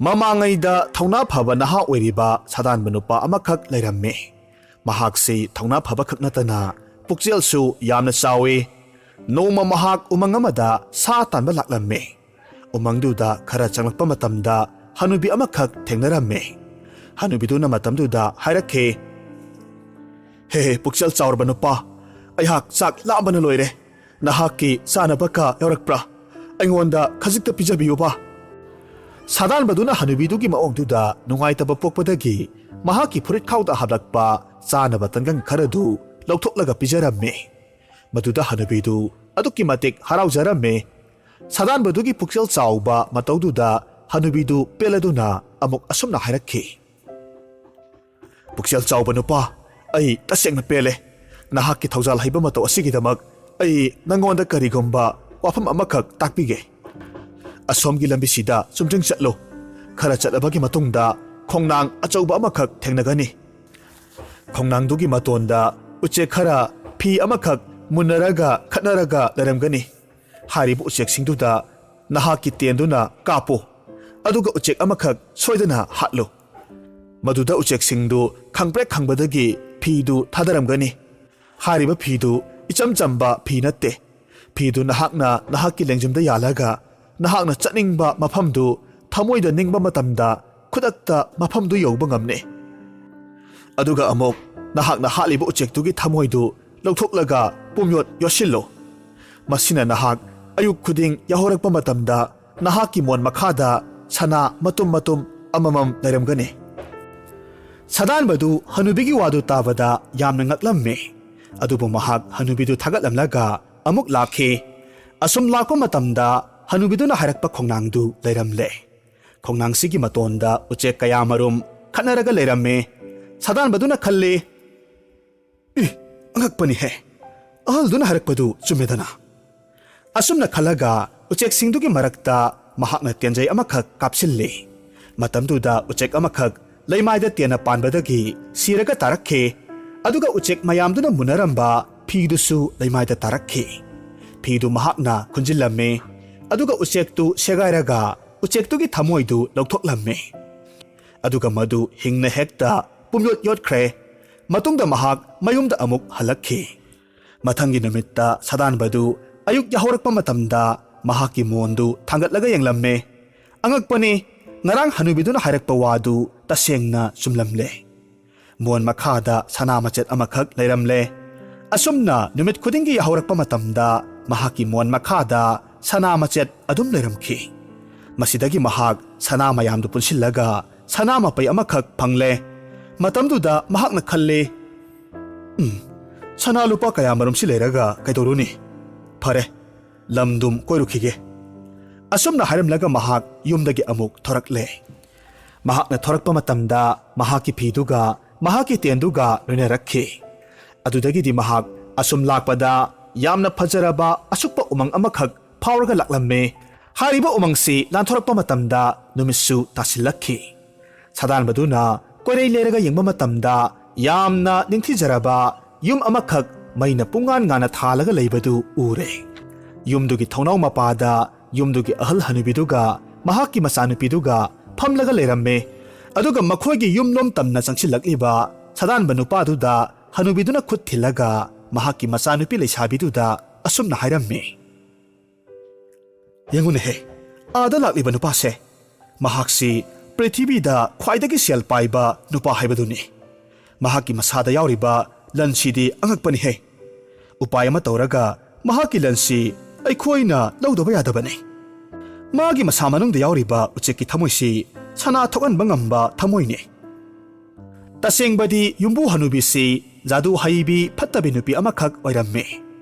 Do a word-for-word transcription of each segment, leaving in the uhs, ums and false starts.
ꯃꯃꯥꯡꯉꯩꯗ ꯊꯧꯅꯥ ꯐꯕ ꯅꯍꯥ ꯑꯣꯏꯔꯤꯕ ꯁꯥꯗꯥꯟꯕ ꯅꯨꯄꯥ ꯑꯃꯈꯛ ꯂꯩꯔꯝꯃꯤ꯫ ꯃꯍꯥꯛꯁꯤ ꯊꯧꯅꯥ ꯐꯕ ꯈꯛ ꯅꯠꯇꯅ ꯄꯨꯛꯆꯦꯜꯁꯨ ꯌꯥꯝꯅ ꯆꯥꯎꯏ꯫ ꯅꯣꯡꯃ ꯃꯍꯥꯛ ꯎꯃꯪ ꯑꯃꯗ ꯁꯥ ꯇꯥꯟꯕ ꯂꯥꯛꯂꯝꯃꯤ꯫ ꯎꯃꯪꯗꯨꯗ ꯈꯔ ꯆꯪꯂꯛꯄ ꯃꯇꯝꯗ ꯍꯅꯨꯕꯤ ꯑꯃꯈꯛ ꯊꯦꯡꯅꯔꯝꯃꯤ꯫ ꯍꯅꯨꯕꯤꯗꯨꯅ ꯃꯇꯝꯗꯨꯗ ꯍꯥꯏꯔꯛꯈꯤ, "ꯍꯦ, ꯄꯨꯛꯆꯦꯜ ꯆꯥꯎꯔꯕ ꯅꯨꯄꯥ, ꯑꯩꯍꯥꯛ ꯆꯥꯛ ꯂꯥꯝꯕꯅ ꯂꯣꯏꯔꯦ꯫ ꯅꯍꯥꯛꯀꯤ ꯆꯥꯅꯕ ꯀ ꯌꯥꯎꯔꯛꯄ꯭ꯔꯥ? ꯑꯩꯉꯣꯟꯗ ꯈꯖꯤꯛꯇ ꯄꯤꯖꯕꯤꯌꯨꯕ꯫" ꯁꯥꯗꯥꯟꯕꯗꯨꯅ ꯍꯅꯨꯕꯤꯗꯨꯒꯤ ꯃꯑꯣꯡꯗꯨꯗ ꯅꯨꯡꯉꯥꯏꯇꯕ ꯄꯣꯛꯄꯗꯒꯤ ꯃꯍꯥꯛꯀꯤ ꯐꯨꯔꯤꯠꯈꯥꯎꯗ ꯍꯥꯞꯂꯛꯄ ꯆꯥꯅꯕ ꯇꯟꯒꯪ ꯈꯔꯗꯨ ꯂꯧꯊꯣꯛꯂꯒ ꯄꯤꯖꯔꯝꯃꯤ꯫ ꯃꯗꯨꯗ ꯍꯅꯨꯕꯤꯗꯨ ꯑꯗꯨꯛꯀꯤ ꯃꯇꯤꯛ ꯍꯔꯥꯎꯖꯔꯝꯃꯤ꯫ ꯁꯥꯗꯥꯟꯕꯗꯨꯒꯤ ꯄꯨꯛꯆꯦꯜ ꯆꯥꯎꯕ ꯃꯇꯧꯗꯨꯗ ꯍꯅꯨꯕꯤꯗꯨ ꯄꯦꯜꯂꯗꯨꯅ ꯑꯃꯨꯛ ꯑꯁꯨꯝꯅ ꯍꯥꯏꯔꯛꯈꯤ, "ꯄꯨꯛꯆꯦꯜ ꯆꯥꯎꯕ ꯅꯨꯄꯥ, ꯑꯩ ꯇꯁꯦꯡꯅ ꯄꯦꯜꯂꯦ꯫ ꯅꯍꯥꯛꯀꯤ ꯊꯧꯖꯥꯜ ꯍꯩꯕ ꯃꯇꯧ ꯑꯁꯤꯒꯤꯗꯃꯛ ꯑꯩ ꯅꯪꯉꯣꯟꯗ ꯀꯔꯤꯒꯨꯝꯕ ꯋꯥꯐꯝ ꯑꯃꯈꯛ ꯇꯥꯛꯄꯤꯒꯦ꯫ ꯑꯁꯣꯝꯒꯤ ꯂꯝꯕꯤꯁꯤꯗ ꯆꯨꯝꯗ꯭ꯔꯤꯡ ꯆꯠꯂꯨ꯫ ꯈꯔ ꯆꯠꯂꯕꯒꯤ ꯃꯇꯨꯡꯗ ꯈꯣꯡꯅꯥꯡ ꯑꯆꯧꯕ ꯑꯃꯈꯛ ꯊꯦꯡꯅꯒꯅꯤ꯫ ꯈꯣꯡꯅꯥꯡꯗꯨꯒꯤ ꯃꯇꯣꯟꯗ ꯎꯆꯦꯛ ꯈꯔ ꯐꯤ ꯑꯃꯈꯛ ꯃꯨꯟꯅꯔꯒ ꯈꯠꯅꯔꯒ ꯂꯩꯔꯝꯒꯅꯤ꯫ ꯍꯥꯏꯔꯤꯕ ꯎꯆꯦꯛꯁꯤꯡꯗꯨꯗ ꯅꯍꯥꯛꯀꯤ ꯇꯦꯟꯗꯨꯅ ꯀꯥꯞꯄꯨ, ꯑꯗꯨꯒ ꯎꯆꯦꯛ ꯑꯃꯈꯛ ꯁꯣꯏꯗꯅ ꯍꯥꯠꯂꯨ꯫ ꯃꯗꯨꯗ ꯎꯆꯦꯛꯁꯤꯡꯗꯨ ꯈꯪꯄ꯭ꯔꯦꯛ ꯈꯪꯕꯗꯒꯤ ꯐꯤꯗꯨ ꯊꯥꯗꯔꯝꯒꯅꯤ꯫ ꯍꯥꯏꯔꯤꯕ ꯐꯤꯗꯨ ꯏꯆꯝ ꯆꯝꯕ ꯐꯤ ꯅꯠꯇꯦ꯫ ꯐꯤꯗꯨ ꯅꯍꯥꯛꯅ ꯅꯍꯥꯛꯀꯤ ꯂꯦꯡꯖꯨꯝꯗ ꯌꯥꯜꯂꯒ ꯅꯍꯥꯛꯅ ꯆꯠꯅꯤꯡꯕ ꯃꯐꯝꯗꯨ ꯊꯃꯣꯏꯗ ꯅꯤꯡꯕ ꯃꯇꯝꯗ ꯈꯨꯗꯛꯇ ꯃꯐꯝꯗꯨ ꯌꯧꯕ ꯉꯝꯅꯤ꯫ ꯑꯗꯨꯒ ꯑꯃꯨꯛ ꯅꯍꯥꯛꯅ ꯍꯥꯠꯂꯤꯕ ꯎꯆꯦꯛꯇꯨꯒꯤ ꯊꯃꯣꯏꯗꯨ ꯂꯧꯊꯣꯛꯂꯒ ꯄꯨꯝꯌꯣꯠ ꯌꯣꯠꯁꯤꯜꯂꯨ꯫ ꯃꯁꯤꯅ ꯅꯍꯥꯛ ꯑꯌꯨꯛ ꯈꯨꯗꯤꯡ ꯌꯥꯍꯧꯔꯛꯄ ꯃꯇꯝꯗ ꯅꯍꯥꯛꯀꯤ ꯃꯣꯟ ꯃꯈꯥꯗ ꯁꯅꯥ ꯃꯇꯨꯝ ꯃꯇꯨꯝ ꯑꯃꯃꯝ ꯂꯩꯔꯝꯒꯅꯤ꯫" ꯁꯥꯗꯥꯟꯕꯗꯨ ꯍꯅꯨꯕꯤꯒꯤ ꯋꯥꯗꯨ ꯇꯥꯕꯗ ꯌꯥꯝꯅ ꯉꯛꯂꯝꯃꯤ꯫ ꯑꯗꯨꯕꯨ ꯃꯍꯥꯛ ꯍꯅꯨꯕꯤꯗꯨ ꯊꯥꯒꯠꯂꯝꯂꯒ ꯑꯃꯨꯛ ꯂꯥꯛꯈꯤ꯫ ꯑꯁꯨꯝ ꯂꯥꯛꯄ ꯃꯇꯝꯗ ꯍꯅꯨꯕꯤꯗꯨꯅ ꯍꯥꯏꯔꯛꯄ ꯈꯣꯡꯅꯥꯡꯗꯨ ꯂꯩꯔꯝꯂꯦ꯫ ꯈꯣꯡꯅꯥꯡꯁꯤꯒꯤ ꯃꯇꯣꯟꯗ ꯎꯆꯦꯛ ꯀꯌꯥꯃꯔꯨꯝ ꯈꯠꯅꯔꯒ ꯂꯩꯔꯝꯃꯤ꯫ ꯁꯥꯗꯥꯟꯕꯗꯨꯅ ꯈꯜꯂꯤ, "ꯏ, ꯑꯉꯛꯄꯅꯤꯍꯦ꯫ ꯑꯍꯜꯗꯨꯅ ꯍꯥꯏꯔꯛꯄꯗꯨ ꯆꯨꯝꯃꯦꯗꯅ꯫" ꯑꯁꯨꯝꯅ ꯈꯜꯂꯒ ꯎꯆꯦꯛꯁꯤꯡꯗꯨꯒꯤ ꯃꯔꯛꯇ ꯃꯍꯥꯛꯅ ꯇꯦꯟꯖꯩ ꯑꯃꯈꯛ ꯀꯥꯞꯁꯤꯜꯂꯤ꯫ ꯃꯇꯝꯗꯨꯗ ꯎꯆꯦꯛ ꯑꯃꯈꯛ ꯂꯩꯃꯥꯏꯗ ꯇꯦꯟꯅ ꯄꯥꯟꯕꯗꯒꯤ ꯁꯤꯔꯒ ꯇꯥꯔꯛꯈꯤ꯫ ꯑꯗꯨꯒ ꯎꯆꯦꯛ ꯃꯌꯥꯝꯗꯨꯅ ꯃꯨꯟꯅꯔꯝꯕ ꯐꯤꯗꯨꯁꯨ ꯂꯩꯃꯥꯏꯗ ꯇꯥꯔꯛꯈꯤ꯫ ꯐꯤꯗꯨ ꯃꯍꯥꯛꯅ ꯈꯨꯟꯖꯤꯜꯂꯝꯃꯤ꯫ ꯑꯗꯨꯒ ꯎꯆꯦꯛꯇꯨ ꯁꯦꯒꯥꯏꯔꯒ ꯎꯆꯦꯛꯇꯨꯒꯤ ꯊꯃꯣꯏꯗꯨ ꯂꯧꯊꯣꯛꯂꯝꯃꯤ꯫ ꯑꯗꯨꯒ ꯃꯗꯨ ꯍꯤꯡꯅ ꯍꯦꯛꯇ ꯄꯨꯝꯌꯣꯠ ꯌꯣꯠꯈ꯭ꯔꯦ꯫ ꯃꯇꯨꯡꯗ ꯃꯍꯥꯛ ꯃꯌꯨꯝꯗ ꯑꯃꯨꯛ ꯍꯜꯂꯛꯈꯤ꯫ ꯃꯊꯪꯒꯤ ꯅꯨꯃꯤꯠꯇ ꯁꯥꯗꯥꯟꯕꯗꯨ ꯑꯌꯨꯛ ꯌꯥꯍꯧꯔꯛꯄ ꯃꯇꯝꯗ ꯃꯍꯥꯛꯀꯤ ꯃꯣꯟꯗꯨ ꯊꯥꯡꯒꯠꯂꯒ ꯌꯦꯡꯂꯝꯃꯦ꯫ ꯑꯉꯛꯄꯅꯤ, ꯉꯔꯥꯡ ꯍꯅꯨꯕꯤꯗꯨꯅ ꯍꯥꯏꯔꯛꯄ ꯋꯥꯗꯨ ꯇꯁꯦꯡꯅ ꯆꯨꯝꯂꯝꯂꯦ꯫ ꯃꯣꯟ ꯃꯈꯥꯗ ꯁꯅꯥ ꯃꯆꯦꯠ ꯑꯃꯈꯛ ꯂꯩꯔꯝꯂꯦ꯫ ꯑꯁꯨꯝꯅ ꯅꯨꯃꯤꯠ ꯈꯨꯗꯤꯡꯒꯤ ꯌꯥꯍꯧꯔꯛꯄ ꯃꯇꯝꯗ ꯃꯍꯥꯛꯀꯤ ꯃꯣꯟ ꯃꯈꯥꯗ ꯁꯅꯥ ꯃꯆꯦꯠ ꯑꯗꯨꯝ ꯂꯩꯔꯝꯈꯤ꯫ ꯃꯁꯤꯗꯒꯤ ꯃꯍꯥꯛ ꯁꯅꯥ ꯃꯌꯥꯝꯗꯨ ꯄꯨꯟꯁꯤꯜꯂꯒ ꯁꯅꯥ ꯃꯄꯩ ꯑꯃꯈꯛ ꯐꯪꯂꯦ꯫ ꯃꯇꯝꯗꯨꯗ ꯃꯍꯥꯛꯅ ꯈꯜꯂꯤ, "ꯎꯝ, ꯁꯅꯥ ꯂꯨꯄꯥ ꯀꯌꯥ ꯃꯔꯨꯝꯁꯤ ꯂꯩꯔꯒ ꯀꯩꯗꯧꯔꯨꯅꯤ? ꯐꯔꯦ, ꯂꯝꯗꯨꯝ ꯀꯣꯏꯔꯨꯈꯤꯒꯦ꯫" ꯑꯁꯨꯝꯅ ꯍꯥꯏꯔꯝꯂꯒ ꯃꯍꯥꯛ ꯌꯨꯝꯗꯒꯤ ꯑꯃꯨꯛ ꯊꯣꯔꯛꯂꯦ꯫ ꯃꯍꯥꯛꯅ ꯊꯣꯔꯛꯄ ꯃꯇꯝꯗ ꯃꯍꯥꯛꯀꯤ ꯐꯤꯗꯨꯒ ꯃꯍꯥꯛꯀꯤ ꯇꯦꯟꯗꯨꯒ ꯂꯣꯏꯅꯔꯛꯈꯤ꯫ ꯑꯗꯨꯗꯒꯤꯗꯤ ꯃꯍꯥꯛ ꯑꯁꯨꯝ ꯂꯥꯛꯄꯗ ꯌꯥꯝꯅ ꯐꯖꯔꯕ ꯑꯁꯨꯛꯄ ꯎꯃꯪ ꯑꯃꯈꯛ ꯐꯥꯎꯔꯒ ꯂꯥꯛꯂꯝꯃꯤ꯫ ꯍꯥꯏꯔꯤꯕ ꯎꯃꯪꯁꯤ ꯂꯥꯟꯊꯣꯔꯛꯄ ꯃꯇꯝꯗ ꯅꯨꯃꯤꯠꯁꯨ ꯇꯥꯁꯤꯜꯂꯛꯈꯤ꯫ ꯁꯥꯗꯥꯟꯕꯗꯨꯅ ꯀꯣꯏꯔꯩ ꯂꯩꯔꯒ ꯌꯦꯡꯕ ꯃꯇꯝꯗ ꯌꯥꯝꯅ ꯅꯤꯡꯊꯤꯖꯔꯕ ꯌꯨꯝ ꯑꯃꯈꯛ ꯃꯩꯅ ꯄꯨꯡꯉꯥꯟ ꯉꯥꯟꯅ ꯊꯥꯜꯂꯒ ꯂꯩꯕꯗꯨ ꯎꯔꯦ꯫ ꯌꯨꯝꯗꯨꯒꯤ ꯊꯣꯡꯅꯥꯎ ꯃꯄꯥꯗ ꯌꯨꯝꯗꯨꯒꯤ ꯑꯍꯜ ꯍꯅꯨꯕꯤꯗꯨꯒ ꯃꯍꯥꯛꯀꯤ ꯃꯆꯥꯅꯨꯄꯤꯗꯨꯒ ꯐꯝꯂꯒ ꯂꯩꯔꯝꯃꯦ꯫ ꯑꯗꯨꯒ ꯃꯈꯣꯏꯒꯤ ꯌꯨꯝꯂꯣꯝ ꯇꯝꯅ ꯆꯪꯁꯤꯜꯂꯛꯂꯤꯕ ꯁꯥꯗꯥꯟꯕ ꯅꯨꯄꯥꯗꯨꯗ ꯍꯅꯨꯕꯤꯗꯨꯅ ꯈꯨꯠ ꯊꯤꯜꯂꯒ ꯃꯍꯥꯛꯀꯤ ꯃꯆꯥꯅꯨꯄꯤ ꯂꯩꯁꯥꯕꯤꯗꯨꯗ ꯑꯁꯨꯝꯅ ꯍꯥꯏꯔꯝꯃꯤ, "ꯌꯦꯡꯉꯨꯅꯦꯍꯦ, ꯑꯥꯗ ꯂꯥꯛꯂꯤꯕ ꯅꯨꯄꯥꯁꯦ, ꯃꯍꯥꯛꯁꯤ ꯄ꯭ꯔꯤꯊꯤꯕꯤꯗ ꯈ꯭ꯋꯥꯏꯗꯒꯤ ꯁꯦꯜ ꯄꯥꯏꯕ ꯅꯨꯄꯥ ꯍꯥꯏꯕꯗꯨꯅꯤ꯫ ꯃꯍꯥꯛꯀꯤ ꯃꯁꯥꯗ ꯌꯥꯎꯔꯤꯕ ꯂꯟꯁꯤꯗꯤ ꯑꯉꯛꯄꯅꯤꯍꯦ꯫ ꯎꯄꯥꯏ ꯑꯃ ꯇꯧꯔꯒ ꯃꯍꯥꯛꯀꯤ ꯂꯟꯁꯤ ꯑꯩꯈꯣꯏꯅ ꯂꯧꯗꯕ ꯌꯥꯗꯕꯅꯤ꯫ ꯃꯥꯒꯤ ꯃꯁꯥ ꯃꯅꯨꯡꯗ ꯌꯥꯎꯔꯤꯕ ꯎꯆꯦꯛꯀꯤ ꯊꯃꯣꯏꯁꯤ ꯁꯅꯥ ꯊꯣꯛꯍꯟꯕ ꯉꯝꯕ ꯊꯃꯣꯏꯅꯤ꯫" ꯇꯁꯦꯡꯕꯗꯤ ꯌꯨꯝꯕꯨ ꯍꯅꯨꯕꯤꯁꯤ ꯖꯥꯗꯨ ꯍꯩꯕꯤ ꯐꯠꯇꯕꯤ ꯅꯨꯄꯤ ꯑꯃꯈꯛ ꯑꯣꯏꯔꯝꯃꯤ꯫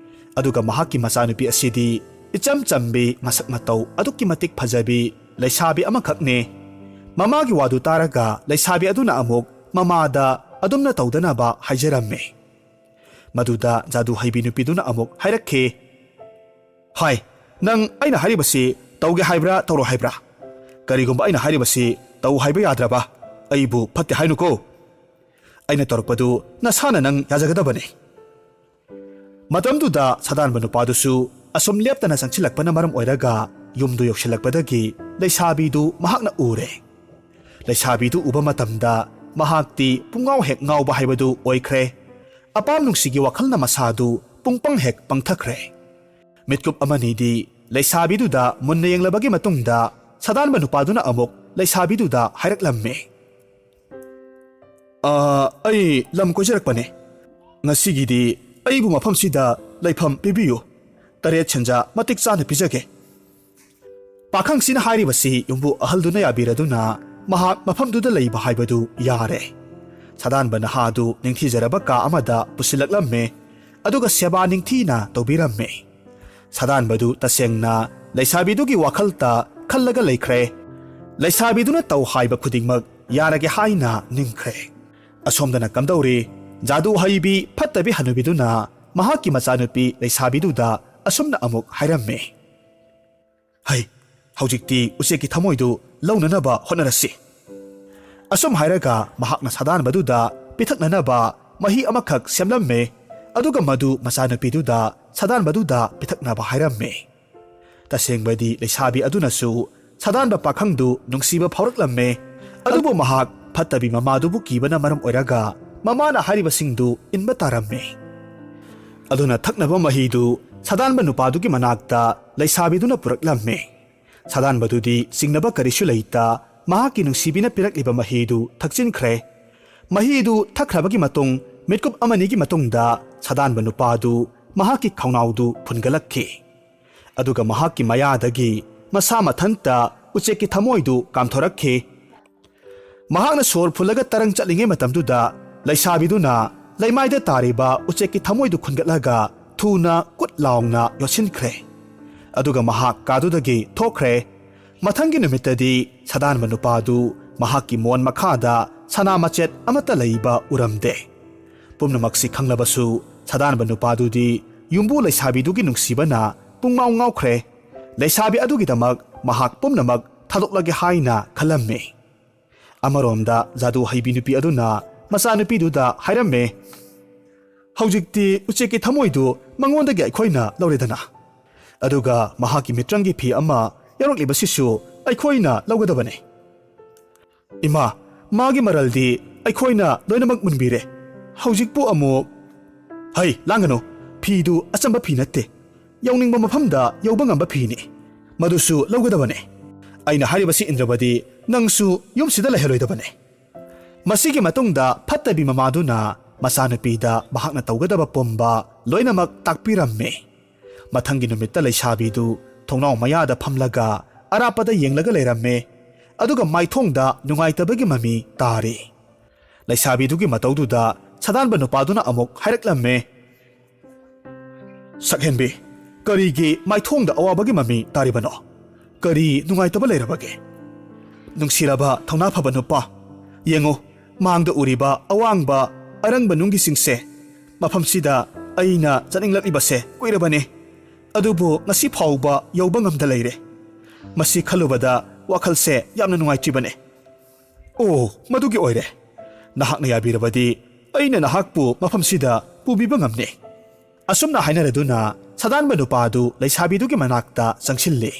ꯑꯗꯨꯒ ꯃꯍꯥꯛꯀꯤ ꯃꯆꯥꯅꯨꯄꯤ ꯑꯁꯤꯗꯤ ꯏꯆꯝ ꯆꯝꯕꯤ, ꯃꯁꯛ ꯃꯇꯧ ꯑꯗꯨꯛꯀꯤ ꯃꯇꯤꯛ ꯐꯖꯕꯤ ꯂꯩꯁꯥꯕꯤ ꯑꯃꯈꯛꯅꯤ꯫ ꯃꯃꯥꯒꯤ ꯋꯥꯗꯨ ꯇꯥꯔꯒ ꯂꯩꯁꯥꯕꯤ ꯑꯗꯨꯅ ꯑꯃꯨꯛ ꯃꯃꯥꯗ ꯑꯗꯨꯝꯅ ꯇꯧꯗꯅꯕ ꯍꯥꯏꯖꯔꯝꯃꯤ꯫ ꯃꯗꯨꯗ ꯖꯥꯗꯨ ꯍꯩꯕꯤ ꯅꯨꯄꯤꯗꯨꯅ ꯑꯃꯨꯛ ꯍꯥꯏꯔꯛꯈꯤ, "ꯍꯥꯏ, ꯅꯪ ꯑꯩꯅ ꯍꯥꯏꯔꯤꯕꯁꯤ ꯇꯧꯒꯦ ꯍꯥꯏꯕ꯭ꯔꯥ ꯇꯧꯔꯣ ꯍꯥꯏꯕ꯭ꯔꯥ? ꯀꯔꯤꯒꯨꯝꯕ ꯑꯩꯅ ꯍꯥꯏꯔꯤꯕꯁꯤ ꯇꯧ ꯍꯥꯏꯕ ꯌꯥꯗ꯭ꯔꯕ, ꯑꯩꯕꯨ ꯐꯠꯇꯦ ꯍꯥꯏꯅꯨꯀꯣ꯫ ꯑꯩꯅ ꯇꯧꯔꯛꯄꯗꯨ ꯅꯁꯥꯅ ꯅꯪ ꯌꯥꯖꯒꯗꯕꯅꯤ꯫" ꯃꯇꯝꯗꯨꯗ ꯁꯥꯗꯥꯟꯕ ꯅꯨꯄꯥꯗꯨꯁꯨ ꯑꯁꯨꯝ ꯂꯦꯞꯇꯅ ꯆꯪꯁꯤꯜꯂꯛꯄꯅ ꯃꯔꯝ ꯑꯣꯏꯔꯒ ꯌꯨꯝꯗꯨ ꯌꯧꯁꯤꯜꯂꯛꯄꯗꯒꯤ ꯂꯩꯁꯥꯕꯤꯗꯨ ꯃꯍꯥꯛꯅ ꯎꯔꯦ꯫ ꯂꯩꯁꯥꯕꯤꯗꯨ ꯎꯕ ꯃꯇꯝꯗ ꯃꯍꯥꯛꯇꯤ ꯄꯨꯡꯉꯥꯎ ꯍꯦꯛ ꯉꯥꯎꯕ ꯍꯥꯏꯕꯗꯨ ꯑꯣꯏꯈ꯭ꯔꯦ꯫ ꯑꯄꯥꯝ ꯅꯨꯡꯁꯤꯒꯤ ꯋꯥꯈꯜꯅ ꯃꯁꯥꯗꯨ ꯄꯨꯡꯄꯪ ꯍꯦꯛ ꯄꯪꯊꯈ꯭ꯔꯦ꯫ ꯃꯤꯠꯀꯨꯞ ꯑꯃꯅꯤꯗꯤ ꯂꯩꯁꯥꯕꯤꯗꯨꯗ ꯃꯨꯟꯅ ꯌꯦꯡꯂꯕꯒꯤ ꯃꯇꯨꯡꯗ ꯁꯥꯗꯥꯟꯕ ꯅꯨꯄꯥꯗꯨꯅ ꯑꯃꯨꯛ ꯂꯩꯁꯥꯕꯤꯗꯨꯗ ꯍꯥꯏꯔꯛꯂꯝꯃꯤ꯫ "ꯑ, ꯑꯩ ꯂꯝ ꯀꯣꯏꯖꯔꯛꯄꯅꯦ꯫ ꯉꯁꯤꯒꯤꯗꯤ ꯑꯩꯕꯨ ꯃꯐꯝꯁꯤꯗ ꯂꯩꯐꯝ ꯄꯤꯕꯤꯌꯨ꯫ ꯇꯔꯦꯠ ꯁꯦꯟꯖꯥ ꯃꯇꯤꯛ ꯆꯥꯅ ꯄꯤꯖꯒꯦ"꯫ ꯄꯥꯈꯪꯁꯤꯅ ꯍꯥꯏꯔꯤꯕꯁꯤ ꯌꯨꯝꯕꯨ ꯑꯍꯜꯗꯨꯅ ꯌꯥꯕꯤꯔꯗꯨꯅ ꯃꯍꯥꯛ ꯃꯐꯝꯗꯨꯗ ꯂꯩꯕ ꯍꯥꯏꯕꯗꯨ ꯌꯥꯔꯦ꯫ ꯁꯥꯗꯥꯟꯕ ꯅꯍꯥꯗꯨ ꯅꯤꯡꯊꯤꯖꯔꯕ ꯀꯥ ꯑꯃꯗ ꯄꯨꯁꯤꯜꯂꯛꯂꯝꯃꯦ, ꯑꯗꯨꯒ ꯁꯦꯕꯥ ꯅꯤꯡꯊꯤꯅ ꯇꯧꯕꯤꯔꯝꯃꯦ꯫ ꯁꯥꯗꯥꯟꯕꯗꯨ ꯇꯁꯦꯡꯅ ꯂꯩꯁꯥꯕꯤꯗꯨꯒꯤ ꯋꯥꯈꯜꯇ ꯈꯜꯂꯒ ꯂꯩꯈ꯭ꯔꯦ꯫ ꯂꯩꯁꯥꯕꯤꯗꯨꯅ ꯇꯧ ꯍꯥꯏꯕ ꯈꯨꯗꯤꯡꯃꯛ ꯌꯥꯔꯒꯦ ꯍꯥꯏꯅ ꯅꯤꯡꯈ꯭ꯔꯦ꯫ ꯑꯁꯣꯝꯗꯅ ꯀꯝꯗꯧꯔꯤ? ꯖꯥꯗꯨ ꯍꯩꯕꯤ ꯐꯠꯇꯕꯤ ꯍꯅꯨꯕꯤꯗꯨꯅ ꯃꯍꯥꯛꯀꯤ ꯃꯆꯥꯅꯨꯄꯤ ꯂꯩꯁꯥꯕꯤꯗꯨꯗ ꯑꯁꯨꯝꯅ ꯑꯃꯨꯛ ꯍꯥꯏꯔꯝꯃꯤ꯫ "ꯍꯩ, ꯍꯧꯖꯤꯛꯇꯤ ꯎꯆꯦꯛꯀꯤ ꯊꯃꯣꯏꯗꯨ ꯂꯧꯅꯅꯕ ꯍꯣꯠꯅꯔꯁꯤ"꯫ ꯑꯁꯨꯝ ꯍꯥꯏꯔꯒ ꯃꯍꯥꯛꯅ ꯁꯥꯗꯥꯟꯕꯗꯨꯗ ꯄꯤꯊꯛꯅꯅꯕ ꯃꯍꯤ ꯑꯃꯈꯛ ꯁꯦꯝꯂꯝꯃꯦ꯫ ꯑꯗꯨꯒ ꯃꯗꯨ ꯃꯆꯥꯅꯨꯄꯤꯗꯨꯗ, ꯁꯥꯗꯥꯟꯕꯗꯨꯗ ꯄꯤꯊꯛꯅꯕ ꯍꯥꯏꯔꯝꯃꯦ꯫ ꯇꯁꯦꯡꯕꯗꯤ ꯂꯩꯁꯥꯕꯤ ꯑꯗꯨꯅꯁꯨ ꯁꯥꯗꯥꯟꯕ ꯄꯥꯈꯪꯗꯨ ꯅꯨꯡꯁꯤꯕ ꯐꯥꯎꯔꯛꯂꯝꯃꯦ꯫ ꯑꯗꯨꯕꯨ ꯃꯍꯥꯛ ꯐꯠꯇꯕꯤ ꯃꯃꯥꯗꯨꯕꯨ ꯀꯤꯕꯅ ꯃꯔꯝ ꯑꯣꯏꯔꯒ ꯃꯃꯥꯅ ꯍꯥꯏꯔꯤꯕꯁꯤꯡꯗꯨ ꯏꯟꯕ ꯇꯥꯔꯝꯃꯦ꯫ ꯑꯗꯨꯅ ꯊꯛꯅꯕ ꯃꯍꯤꯗꯨ ꯁꯥꯗꯥꯟꯕ ꯅꯨꯄꯥꯗꯨꯒꯤ ꯃꯅꯥꯛꯇ ꯂꯩꯁꯥꯕꯤꯗꯨꯅ ꯄꯨꯔꯛꯂꯝꯃꯦ꯫ ꯁꯥꯗꯥꯟꯕꯗꯨꯗꯤ ꯆꯤꯡꯅꯕ ꯀꯔꯤꯁꯨ ꯂꯩꯇ ꯃꯍꯥꯛꯀꯤ ꯅꯨꯡꯁꯤꯕꯤꯅ ꯄꯤꯔꯛꯂꯤꯕ ꯃꯍꯤꯗꯨ ꯊꯛꯆꯤꯟꯈ꯭ꯔꯦ꯫ ꯃꯍꯤꯗꯨ ꯊꯛꯈ꯭ꯔꯕꯒꯤ ꯃꯇꯨꯡ ꯃꯤꯠꯀꯨꯞ ꯑꯃꯅꯤꯒꯤ ꯃꯇꯨꯡꯗ ꯁꯥꯗꯥꯟꯕ ꯅꯨꯄꯥꯗꯨ ꯃꯍꯥꯛꯀꯤ ꯈꯧꯅꯥꯎꯗꯨ ꯐꯨꯟꯒꯠꯂꯛꯈꯤ꯫ ꯑꯗꯨꯒ ꯃꯍꯥꯛꯀꯤ ꯃꯌꯥꯗꯒꯤ ꯃꯁꯥ ꯃꯊꯟꯇ ꯎꯆꯦꯛꯀꯤ ꯊꯃꯣꯏꯗꯨ ꯀꯥꯝꯊꯣꯔꯛꯈꯤ꯫ ꯃꯍꯥꯛꯅ ꯁꯣꯔ ꯐꯨꯜꯂꯒ ꯇꯔꯪ ꯆꯠꯂꯤꯉꯩ ꯃꯇꯝꯗꯨꯗ ꯂꯩꯁꯥꯕꯤꯗꯨꯅ ꯂꯩꯃꯥꯏꯗ ꯇꯥꯔꯤꯕ ꯎꯆꯦꯛꯀꯤ ꯊꯃꯣꯏꯗꯨ ꯈꯨꯟꯒꯠꯂꯒ ꯊꯨꯅ ꯀꯨꯠ ꯂꯥꯎꯅ ꯌꯣꯠꯁꯤꯟꯈ꯭ꯔꯦ꯫ ꯑꯗꯨꯒ ꯃꯍꯥꯛ ꯀꯥꯗꯨꯗꯒꯤ ꯊꯣꯛꯈ꯭ꯔꯦ꯫ ꯃꯊꯪꯒꯤ ꯅꯨꯃꯤꯠꯇꯗꯤ ꯁꯥꯗꯥꯟꯕ ꯅꯨꯄꯥꯗꯨ ꯃꯍꯥꯛꯀꯤ ꯃꯣꯟ ꯃꯈꯥꯗ ꯁꯅꯥ ꯃꯆꯦꯠ ꯑꯃꯠꯇ ꯂꯩꯕ ꯎꯔꯝꯗꯦ꯫ ꯄꯨꯝꯅꯃꯛꯁꯤ ꯈꯪꯂꯕꯁꯨ ꯁꯥꯗꯥꯟꯕ ꯅꯨꯄꯥꯗꯨꯗꯤ ꯌꯨꯝꯕꯨ ꯂꯩꯁꯥꯕꯤꯗꯨꯒꯤ ꯅꯨꯡꯁꯤꯕꯅ ꯄꯨꯡꯉꯥꯎ ꯉꯥꯎꯈ꯭ꯔꯦ꯫ ꯂꯩꯁꯥꯕꯤ ꯑꯗꯨꯒꯤꯗꯃꯛ ꯃꯍꯥꯛ ꯄꯨꯝꯅꯃꯛ ꯊꯥꯗꯣꯛꯂꯒꯦ ꯍꯥꯏꯅ ꯈꯜꯂꯝꯃꯤ꯫ ꯑꯃꯔꯣꯝꯗ ꯖꯥꯗꯨ ꯍꯩꯕꯤ ꯅꯨꯄꯤ ꯑꯗꯨꯅ ꯃꯆꯥꯅꯨꯄꯤꯗꯨꯗ ꯍꯥꯏꯔꯝꯃꯦ, "ꯍꯧꯖꯤꯛꯇꯤ ꯎꯆꯦꯛꯀꯤ ꯊꯃꯣꯏꯗꯨ ꯃꯉꯣꯟꯗꯒꯤ ꯑꯩꯈꯣꯏꯅ ꯂꯧꯔꯦꯗꯅ꯫ ꯑꯗꯨꯒ ꯃꯍꯥꯛꯀꯤ ꯃꯤꯇ꯭ꯔꯪꯒꯤ ꯐꯤ ꯑꯃ ꯌꯥꯎꯔꯛꯂꯤꯕꯁꯤꯁꯨ ꯑꯩꯈꯣꯏꯅ ꯂꯧꯒꯗꯕꯅꯤ꯫ ꯏꯃꯥ, ꯃꯥꯒꯤ ꯃꯔꯜꯗꯤ ꯑꯩꯈꯣꯏꯅ ꯂꯣꯏꯅꯃꯛ ꯃꯨꯟꯕꯤꯔꯦ꯫ ꯍꯧꯖꯤꯛꯄꯨ ꯑꯃꯨꯛ, ꯍꯩ, ꯂꯥꯡꯒꯅꯨ꯫ ꯐꯤꯗꯨ ꯑꯆꯝꯕ ꯐꯤ ꯅꯠꯇꯦ꯫ ꯌꯧꯅꯤꯡꯕ ꯃꯐꯝꯗ ꯌꯧꯕ ꯉꯝꯕ ꯐꯤꯅꯤ꯫ ꯃꯗꯨꯁꯨ ꯂꯧꯒꯗꯕꯅꯦ꯫ ꯑꯩꯅ ꯍꯥꯏꯔꯤꯕꯁꯤ ꯏꯟꯗ꯭ꯔꯕꯗꯤ ꯅꯪꯁꯨ ꯌꯨꯝꯁꯤꯗ ꯂꯩꯍꯜꯂꯣꯏꯗꯕꯅꯦ꯫ ꯃꯁꯤꯒꯤ ꯃꯇꯨꯡꯗ ꯐꯠꯇꯕꯤ ꯃꯃꯥꯗꯨꯅ ꯃꯆꯥꯅꯨꯄꯤꯗ ꯃꯍꯥꯛꯅ ꯇꯧꯒꯗꯕ ꯄꯨꯝꯕ ꯂꯣꯏꯅꯃꯛ ꯇꯥꯛꯄꯤꯔꯝꯃꯤ꯫ ꯃꯊꯪꯒꯤ ꯅꯨꯃꯤꯠꯇ ꯂꯩꯁꯥꯕꯤꯗꯨ ꯊꯣꯡꯅꯥꯎ ꯃꯌꯥꯗ ꯐꯝꯂꯒ ꯑꯔꯥꯞꯄꯗ ꯌꯦꯡꯂꯒ ꯂꯩꯔꯝꯃꯤ꯫ ꯑꯗꯨꯒ ꯃꯥꯏꯊꯣꯡꯗ ꯅꯨꯡꯉꯥꯏꯇꯕꯒꯤ ꯃꯃꯤ ꯇꯥꯔꯤ꯫ ꯂꯩꯁꯥꯕꯤꯗꯨꯒꯤ ꯃꯇꯧꯗꯨꯗ ꯁꯥꯗꯥꯟꯕ ꯅꯨꯄꯥꯗꯨꯅ ꯑꯃꯨꯛ ꯍꯥꯏꯔꯛꯂꯝꯃꯤ, "ꯁꯛꯍꯦꯟꯕꯤ, ꯀꯔꯤꯒꯤ ꯃꯥꯏꯊꯣꯡꯗ ꯑꯋꯥꯕꯒꯤ ꯃꯃꯤ ꯇꯥꯔꯤꯕꯅꯣ? ꯀꯔꯤ ꯅꯨꯡꯉꯥꯏꯇꯕ ꯂꯩꯔꯕꯒꯦ? ꯅꯨꯡꯁꯤꯔꯕ ꯊꯧꯅꯥ ꯐꯕ ꯅꯨꯄꯥ, ꯌꯦꯡꯉꯨ, ꯃꯥꯡꯗ ꯎꯔꯤꯕ ꯑꯋꯥꯡꯕ ꯑꯔꯪꯕ ꯅꯨꯡꯒꯤꯁꯤꯡꯁꯦ꯫ ꯃꯐꯝꯁꯤꯗ ꯑꯩꯅ ꯆꯠꯅꯤꯡꯂꯛꯂꯤꯕꯁꯦ ꯀꯨꯏꯔꯕꯅꯤ, ꯑꯗꯨꯕꯨ ꯉꯁꯤ ꯐꯥꯎꯕ ꯌꯧꯕ ꯉꯝꯗ ꯂꯩꯔꯦ꯫ ꯃꯁꯤ ꯈꯜꯂꯨꯕꯗ ꯋꯥꯈꯜꯁꯦ ꯌꯥꯝꯅ ꯅꯨꯡꯉꯥꯏꯇ꯭ꯔꯤꯕꯅꯦ꯫ ꯑꯣ, ꯃꯗꯨꯒꯤ ꯑꯣꯏꯔꯦ꯫ ꯅꯍꯥꯛꯅ ꯌꯥꯕꯤꯔꯕꯗꯤ ꯑꯩꯅ ꯅꯍꯥꯛꯄꯨ ꯃꯐꯝꯁꯤꯗ ꯄꯨꯕꯤꯕ ꯉꯝꯅꯤ꯫" ꯑꯁꯨꯝꯅ ꯍꯥꯏꯅꯔꯗꯨꯅ ꯁꯥꯗꯥꯟꯕ ꯅꯨꯄꯥ ꯑꯗꯨ ꯂꯩꯁꯥꯕꯤꯗꯨꯒꯤ ꯃꯅꯥꯛꯇ ꯆꯪꯁꯤꯜꯂꯤ꯫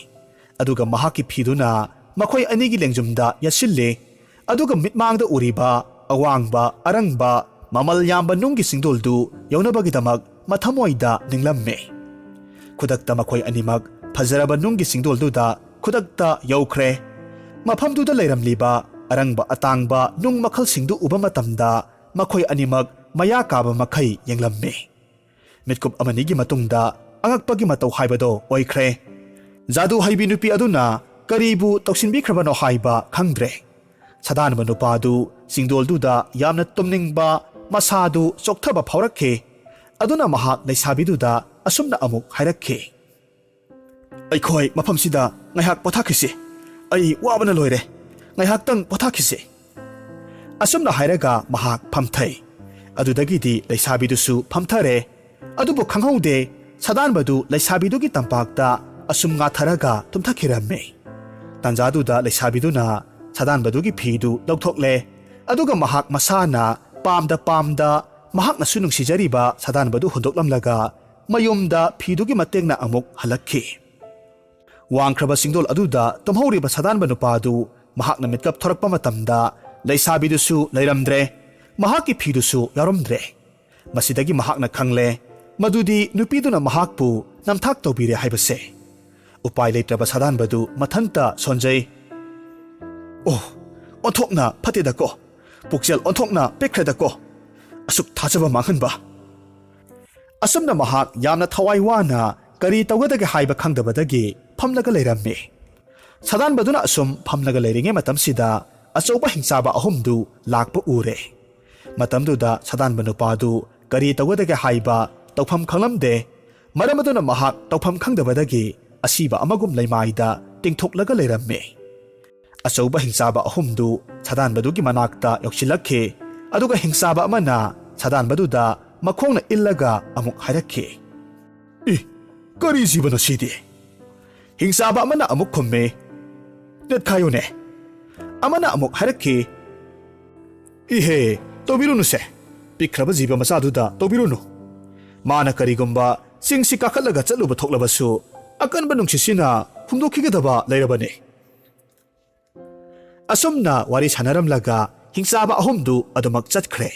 ꯑꯗꯨꯒ ꯃꯍꯥꯛꯀꯤ ꯐꯤꯗꯨꯅ ꯃꯈꯣꯏ ꯑꯅꯤꯒꯤ ꯂꯦꯡꯖꯨꯝꯗ ꯌꯦꯠꯁꯤꯜꯂꯤ꯫ ꯑꯗꯨꯒ ꯃꯤꯠꯃꯥꯡꯗ ꯎꯔꯤꯕ ꯑꯋꯥꯡꯕ, ꯑꯔꯪꯕ, ꯃꯃꯜ ꯌꯥꯝꯕ ꯅꯨꯡꯒꯤ ꯁꯤꯡꯗꯣꯜꯗꯨ ꯌꯧꯅꯕꯒꯤꯗꯃꯛ ꯃꯊꯃꯣꯏꯗ ꯅꯤꯡꯂꯝꯃꯤ꯫ ꯈꯨꯗꯛꯇ ꯃꯈꯣꯏ ꯑꯅꯤꯃꯛ ꯐꯖꯔꯕ ꯅꯨꯡꯒꯤ ꯁꯤꯡꯗꯣꯜꯗꯨꯗ ꯈꯨꯗꯛꯇ ꯌꯧꯈ꯭ꯔꯦ꯫ ꯃꯐꯝꯗꯨꯗ ꯂꯩꯔꯝꯂꯤꯕ ꯑꯔꯪꯕ ꯑꯇꯥꯡꯕ ꯅꯨꯡ ꯃꯈꯜꯁꯤꯡꯗꯨ ꯎꯕ ꯃꯇꯝꯗ ꯃꯈꯣꯏ ꯑꯅꯤꯃꯛ ꯃꯌꯥ ꯀꯥꯕ ꯃꯈꯩ ꯌꯦꯡꯂꯝꯃꯤ꯫ ꯃꯤꯠꯀꯨꯞ ꯑꯃꯅꯤꯒꯤ ꯃꯇꯨꯡꯗ ꯑꯉꯛꯄꯒꯤ ꯃꯇꯧ ꯍꯥꯏꯕꯗꯣ ꯑꯣꯏꯈ꯭ꯔꯦ꯫ ꯖꯥꯗꯨ ꯍꯩꯕꯤ ꯅꯨꯄꯤ ꯑꯗꯨꯅ ꯀꯔꯤꯕꯨ ꯇꯧꯁꯤꯟꯕꯤꯈ꯭ꯔꯕꯅꯣ ꯍꯥꯏꯕ ꯈꯪꯗ꯭ꯔꯦ꯫ ꯁꯥꯗꯥꯟꯕ ꯅꯨꯄꯥꯗꯨ ꯁꯤꯡꯗꯣꯜꯗꯨꯗ ꯌꯥꯝꯅ ꯇꯨꯝꯅꯤꯡꯕ, ꯃꯁꯥꯗꯨ ꯆꯣꯛꯊꯕ ꯐꯥꯎꯔꯛꯈꯤ꯫ ꯑꯗꯨꯅ ꯃꯍꯥꯛ ꯂꯩꯁꯥꯕꯤꯗꯨꯗ ꯑꯁꯨꯝꯅ ꯑꯃꯨꯛ ꯍꯥꯏꯔꯛꯈꯤ, "ꯑꯩꯈꯣꯏ ꯃꯐꯝꯁꯤꯗ ꯉꯥꯏꯍꯥꯛ ꯄꯣꯊꯥꯈꯤꯁꯤ꯫ ꯑꯩ ꯋꯥꯕꯅ ꯂꯣꯏꯔꯦ꯫ ꯉꯥꯏꯍꯥꯛꯇꯪ ꯄꯣꯊꯥꯈꯤꯁꯤ꯫" ꯑꯁꯨꯝꯅ ꯍꯥꯏꯔꯒ ꯃꯍꯥꯛ ꯐꯝꯊꯩ꯫ ꯑꯗꯨꯗꯒꯤꯗꯤ ꯂꯩꯁꯥꯕꯤꯗꯨꯁꯨ ꯐꯝꯊꯔꯦ꯫ ꯑꯗꯨꯕꯨ ꯈꯪꯍꯧꯗꯦ, ꯁꯥꯗꯥꯟꯕꯗꯨ ꯂꯩꯁꯥꯕꯤꯗꯨꯒꯤ ꯇꯝꯄꯥꯛꯇ ꯑꯁꯨꯝ ꯉꯥꯊꯔꯒ ꯇꯨꯝꯊꯈꯤꯔꯝꯃꯤ꯫ ꯇꯥꯟꯖꯥꯗꯨꯗ ꯂꯩꯁꯥꯕꯤꯗꯨꯅ ꯁꯥꯗꯥꯟꯕꯗꯨꯒꯤ ꯐꯤꯗꯨ ꯂꯧꯊꯣꯛꯂꯦ꯫ ꯑꯗꯨꯒ ꯃꯍꯥꯛ ꯃꯁꯥꯅ ꯄꯥꯝꯗ ꯄꯥꯝꯗ ꯃꯍꯥꯛꯅꯁꯨ ꯅꯨꯡꯁꯤꯖꯔꯤꯕ ꯁꯥꯗꯥꯟꯕꯗꯨ ꯍꯨꯟꯗꯣꯛꯂꯝꯂꯒ ꯃꯌꯨꯝꯗ ꯐꯤꯗꯨꯒꯤ ꯃꯇꯦꯡꯅ ꯑꯃꯨꯛ ꯍꯜꯂꯛꯈꯤ꯫ ꯋꯥꯡꯈ꯭ꯔꯕ ꯆꯤꯡꯗꯣꯜ ꯑꯗꯨꯗ ꯇꯨꯝꯍꯧꯔꯤꯕ ꯁꯥꯗꯥꯟꯕ ꯅꯨꯄꯥꯗꯨ ꯃꯍꯥꯛꯅ ꯃꯤꯠꯀꯞ ꯊꯣꯔꯛꯄ ꯃꯇꯝꯗ ꯂꯩꯁꯥꯕꯤꯗꯨꯁꯨ ꯂꯩꯔꯝꯗ꯭ꯔꯦ, ꯃꯍꯥꯛꯀꯤ ꯐꯤꯗꯨꯁꯨ ꯌꯥꯎꯔꯝꯗ꯭ꯔꯦ꯫ ꯃꯁꯤꯗꯒꯤ ꯃꯍꯥꯛꯅ ꯈꯪꯂꯦ ꯃꯗꯨꯗꯤ ꯅꯨꯄꯤꯗꯨꯅ ꯃꯍꯥꯛꯄꯨ ꯅꯝꯊꯥꯛ ꯇꯧꯕꯤꯔꯦ ꯍꯥꯏꯕꯁꯦ꯫ ꯎꯄꯥꯏ ꯂꯩꯇ꯭ꯔꯕ ꯁꯥꯗꯥꯟꯕꯗꯨ ꯃꯊꯟꯇ ꯁꯣꯟꯖꯩ꯫ "ꯑꯣ, ꯑꯣꯟꯊꯣꯛꯅ ꯐꯠꯇꯦꯗꯀꯣ, ꯄꯨꯛꯆꯦꯜ ꯑꯣꯟꯊꯣꯛꯅ ꯄꯤꯛꯈ꯭ꯔꯦꯗꯀꯣ, ꯑꯁꯨꯛ ꯊꯥꯖꯕ ꯃꯥꯡꯍꯟꯕ!" ꯑꯁꯨꯝꯅ ꯃꯍꯥꯛ ꯌꯥꯝꯅ ꯊꯋꯥꯏ ꯋꯥꯅ ꯀꯔꯤ ꯇꯧꯒꯗꯒꯦ ꯍꯥꯏꯕ ꯈꯪꯗꯕꯗꯒꯤ ꯐꯝꯂꯒ ꯂꯩꯔꯝꯃꯤ꯫ ꯁꯥꯗꯥꯟꯕꯗꯨꯅ ꯑꯁꯨꯝ ꯐꯝꯂꯒ ꯂꯩꯔꯤꯉꯩ ꯃꯇꯝꯁꯤꯗ ꯑꯆꯧꯕ ꯍꯤꯡꯆꯥꯕ ꯑꯍꯨꯝꯗꯨ ꯂꯥꯛꯄ ꯎꯔꯦ꯫ ꯃꯇꯝꯗꯨꯗ ꯁꯥꯗꯥꯟꯕ ꯅꯨꯄꯥꯗꯨ ꯀꯔꯤ ꯇꯧꯒꯗꯒꯦ ꯍꯥꯏꯕ ꯇꯧꯐꯝ ꯈꯪꯂꯝꯗꯦ꯫ ꯃꯔꯝ ꯑꯗꯨꯅ ꯃꯍꯥꯛ ꯇꯧꯐꯝ ꯈꯪꯗꯕꯗꯒꯤ ꯑꯁꯤꯕ ꯑꯃꯒꯨꯝ ꯂꯩꯃꯥꯏꯗ ꯇꯤꯡꯊꯣꯛꯂꯒ ꯂꯩꯔꯝꯃꯤ꯫ ꯑꯆꯧꯕ ꯍꯤꯡꯆꯥꯕ ꯑꯍꯨꯝꯗꯨ ꯁꯥꯗꯥꯟꯕꯗꯨꯒꯤ ꯃꯅꯥꯛꯇ ꯌꯧꯁꯤꯜꯂꯛꯈꯤ, ꯑꯗꯨꯒ ꯍꯤꯡꯆꯥꯕ ꯑꯃꯅ ꯁꯥꯗꯥꯟꯕꯗꯨꯗ ꯃꯈꯣꯡꯅ ꯏꯜꯂꯒ ꯑꯃꯨꯛ ꯍꯥꯏꯔꯛꯈꯤ, "ꯏ, ꯀꯔꯤ ꯖꯤꯕꯅꯣ ꯁꯤꯗꯤ?" ꯍꯤꯡꯆꯥꯕ ꯑꯃꯅ ꯑꯃꯨꯛ ꯈꯨꯝꯃꯤ, "ꯅꯦꯠꯈꯥꯏꯌꯨꯅꯦ!" ꯑꯃꯅ ꯑꯃꯨꯛ ꯍꯥꯏꯔꯛꯈꯤ, "ꯏꯍꯦ, ꯇꯧꯕꯤꯔꯨꯅꯨꯁꯦ, ꯄꯤꯛꯈ꯭ꯔꯕ ꯖꯤꯕ ꯃꯆꯥꯗꯨꯗ ꯇꯧꯕꯤꯔꯨꯅꯨ꯫ ꯃꯥꯅ ꯀꯔꯤꯒꯨꯝꯕ ꯆꯤꯡꯁꯤ ꯀꯥꯈꯠꯂꯒ ꯆꯠꯂꯨꯕ ꯊꯣꯛꯂꯕꯁꯨ ꯑꯀꯟꯕ ꯅꯨꯡꯁꯤꯠꯁꯤꯅ ꯍꯨꯝꯗꯣꯛꯈꯤꯒꯗꯕ ꯂꯩꯔꯕꯅꯤ꯫" ꯑꯁꯨꯝꯅ ꯋꯥꯔꯤ ꯁꯥꯟꯅꯔꯝꯂꯒ ꯍꯤꯡꯆꯥꯕ ꯑꯍꯨꯝꯗꯨ ꯑꯗꯨꯃꯛ ꯆꯠꯈ꯭ꯔꯦ꯫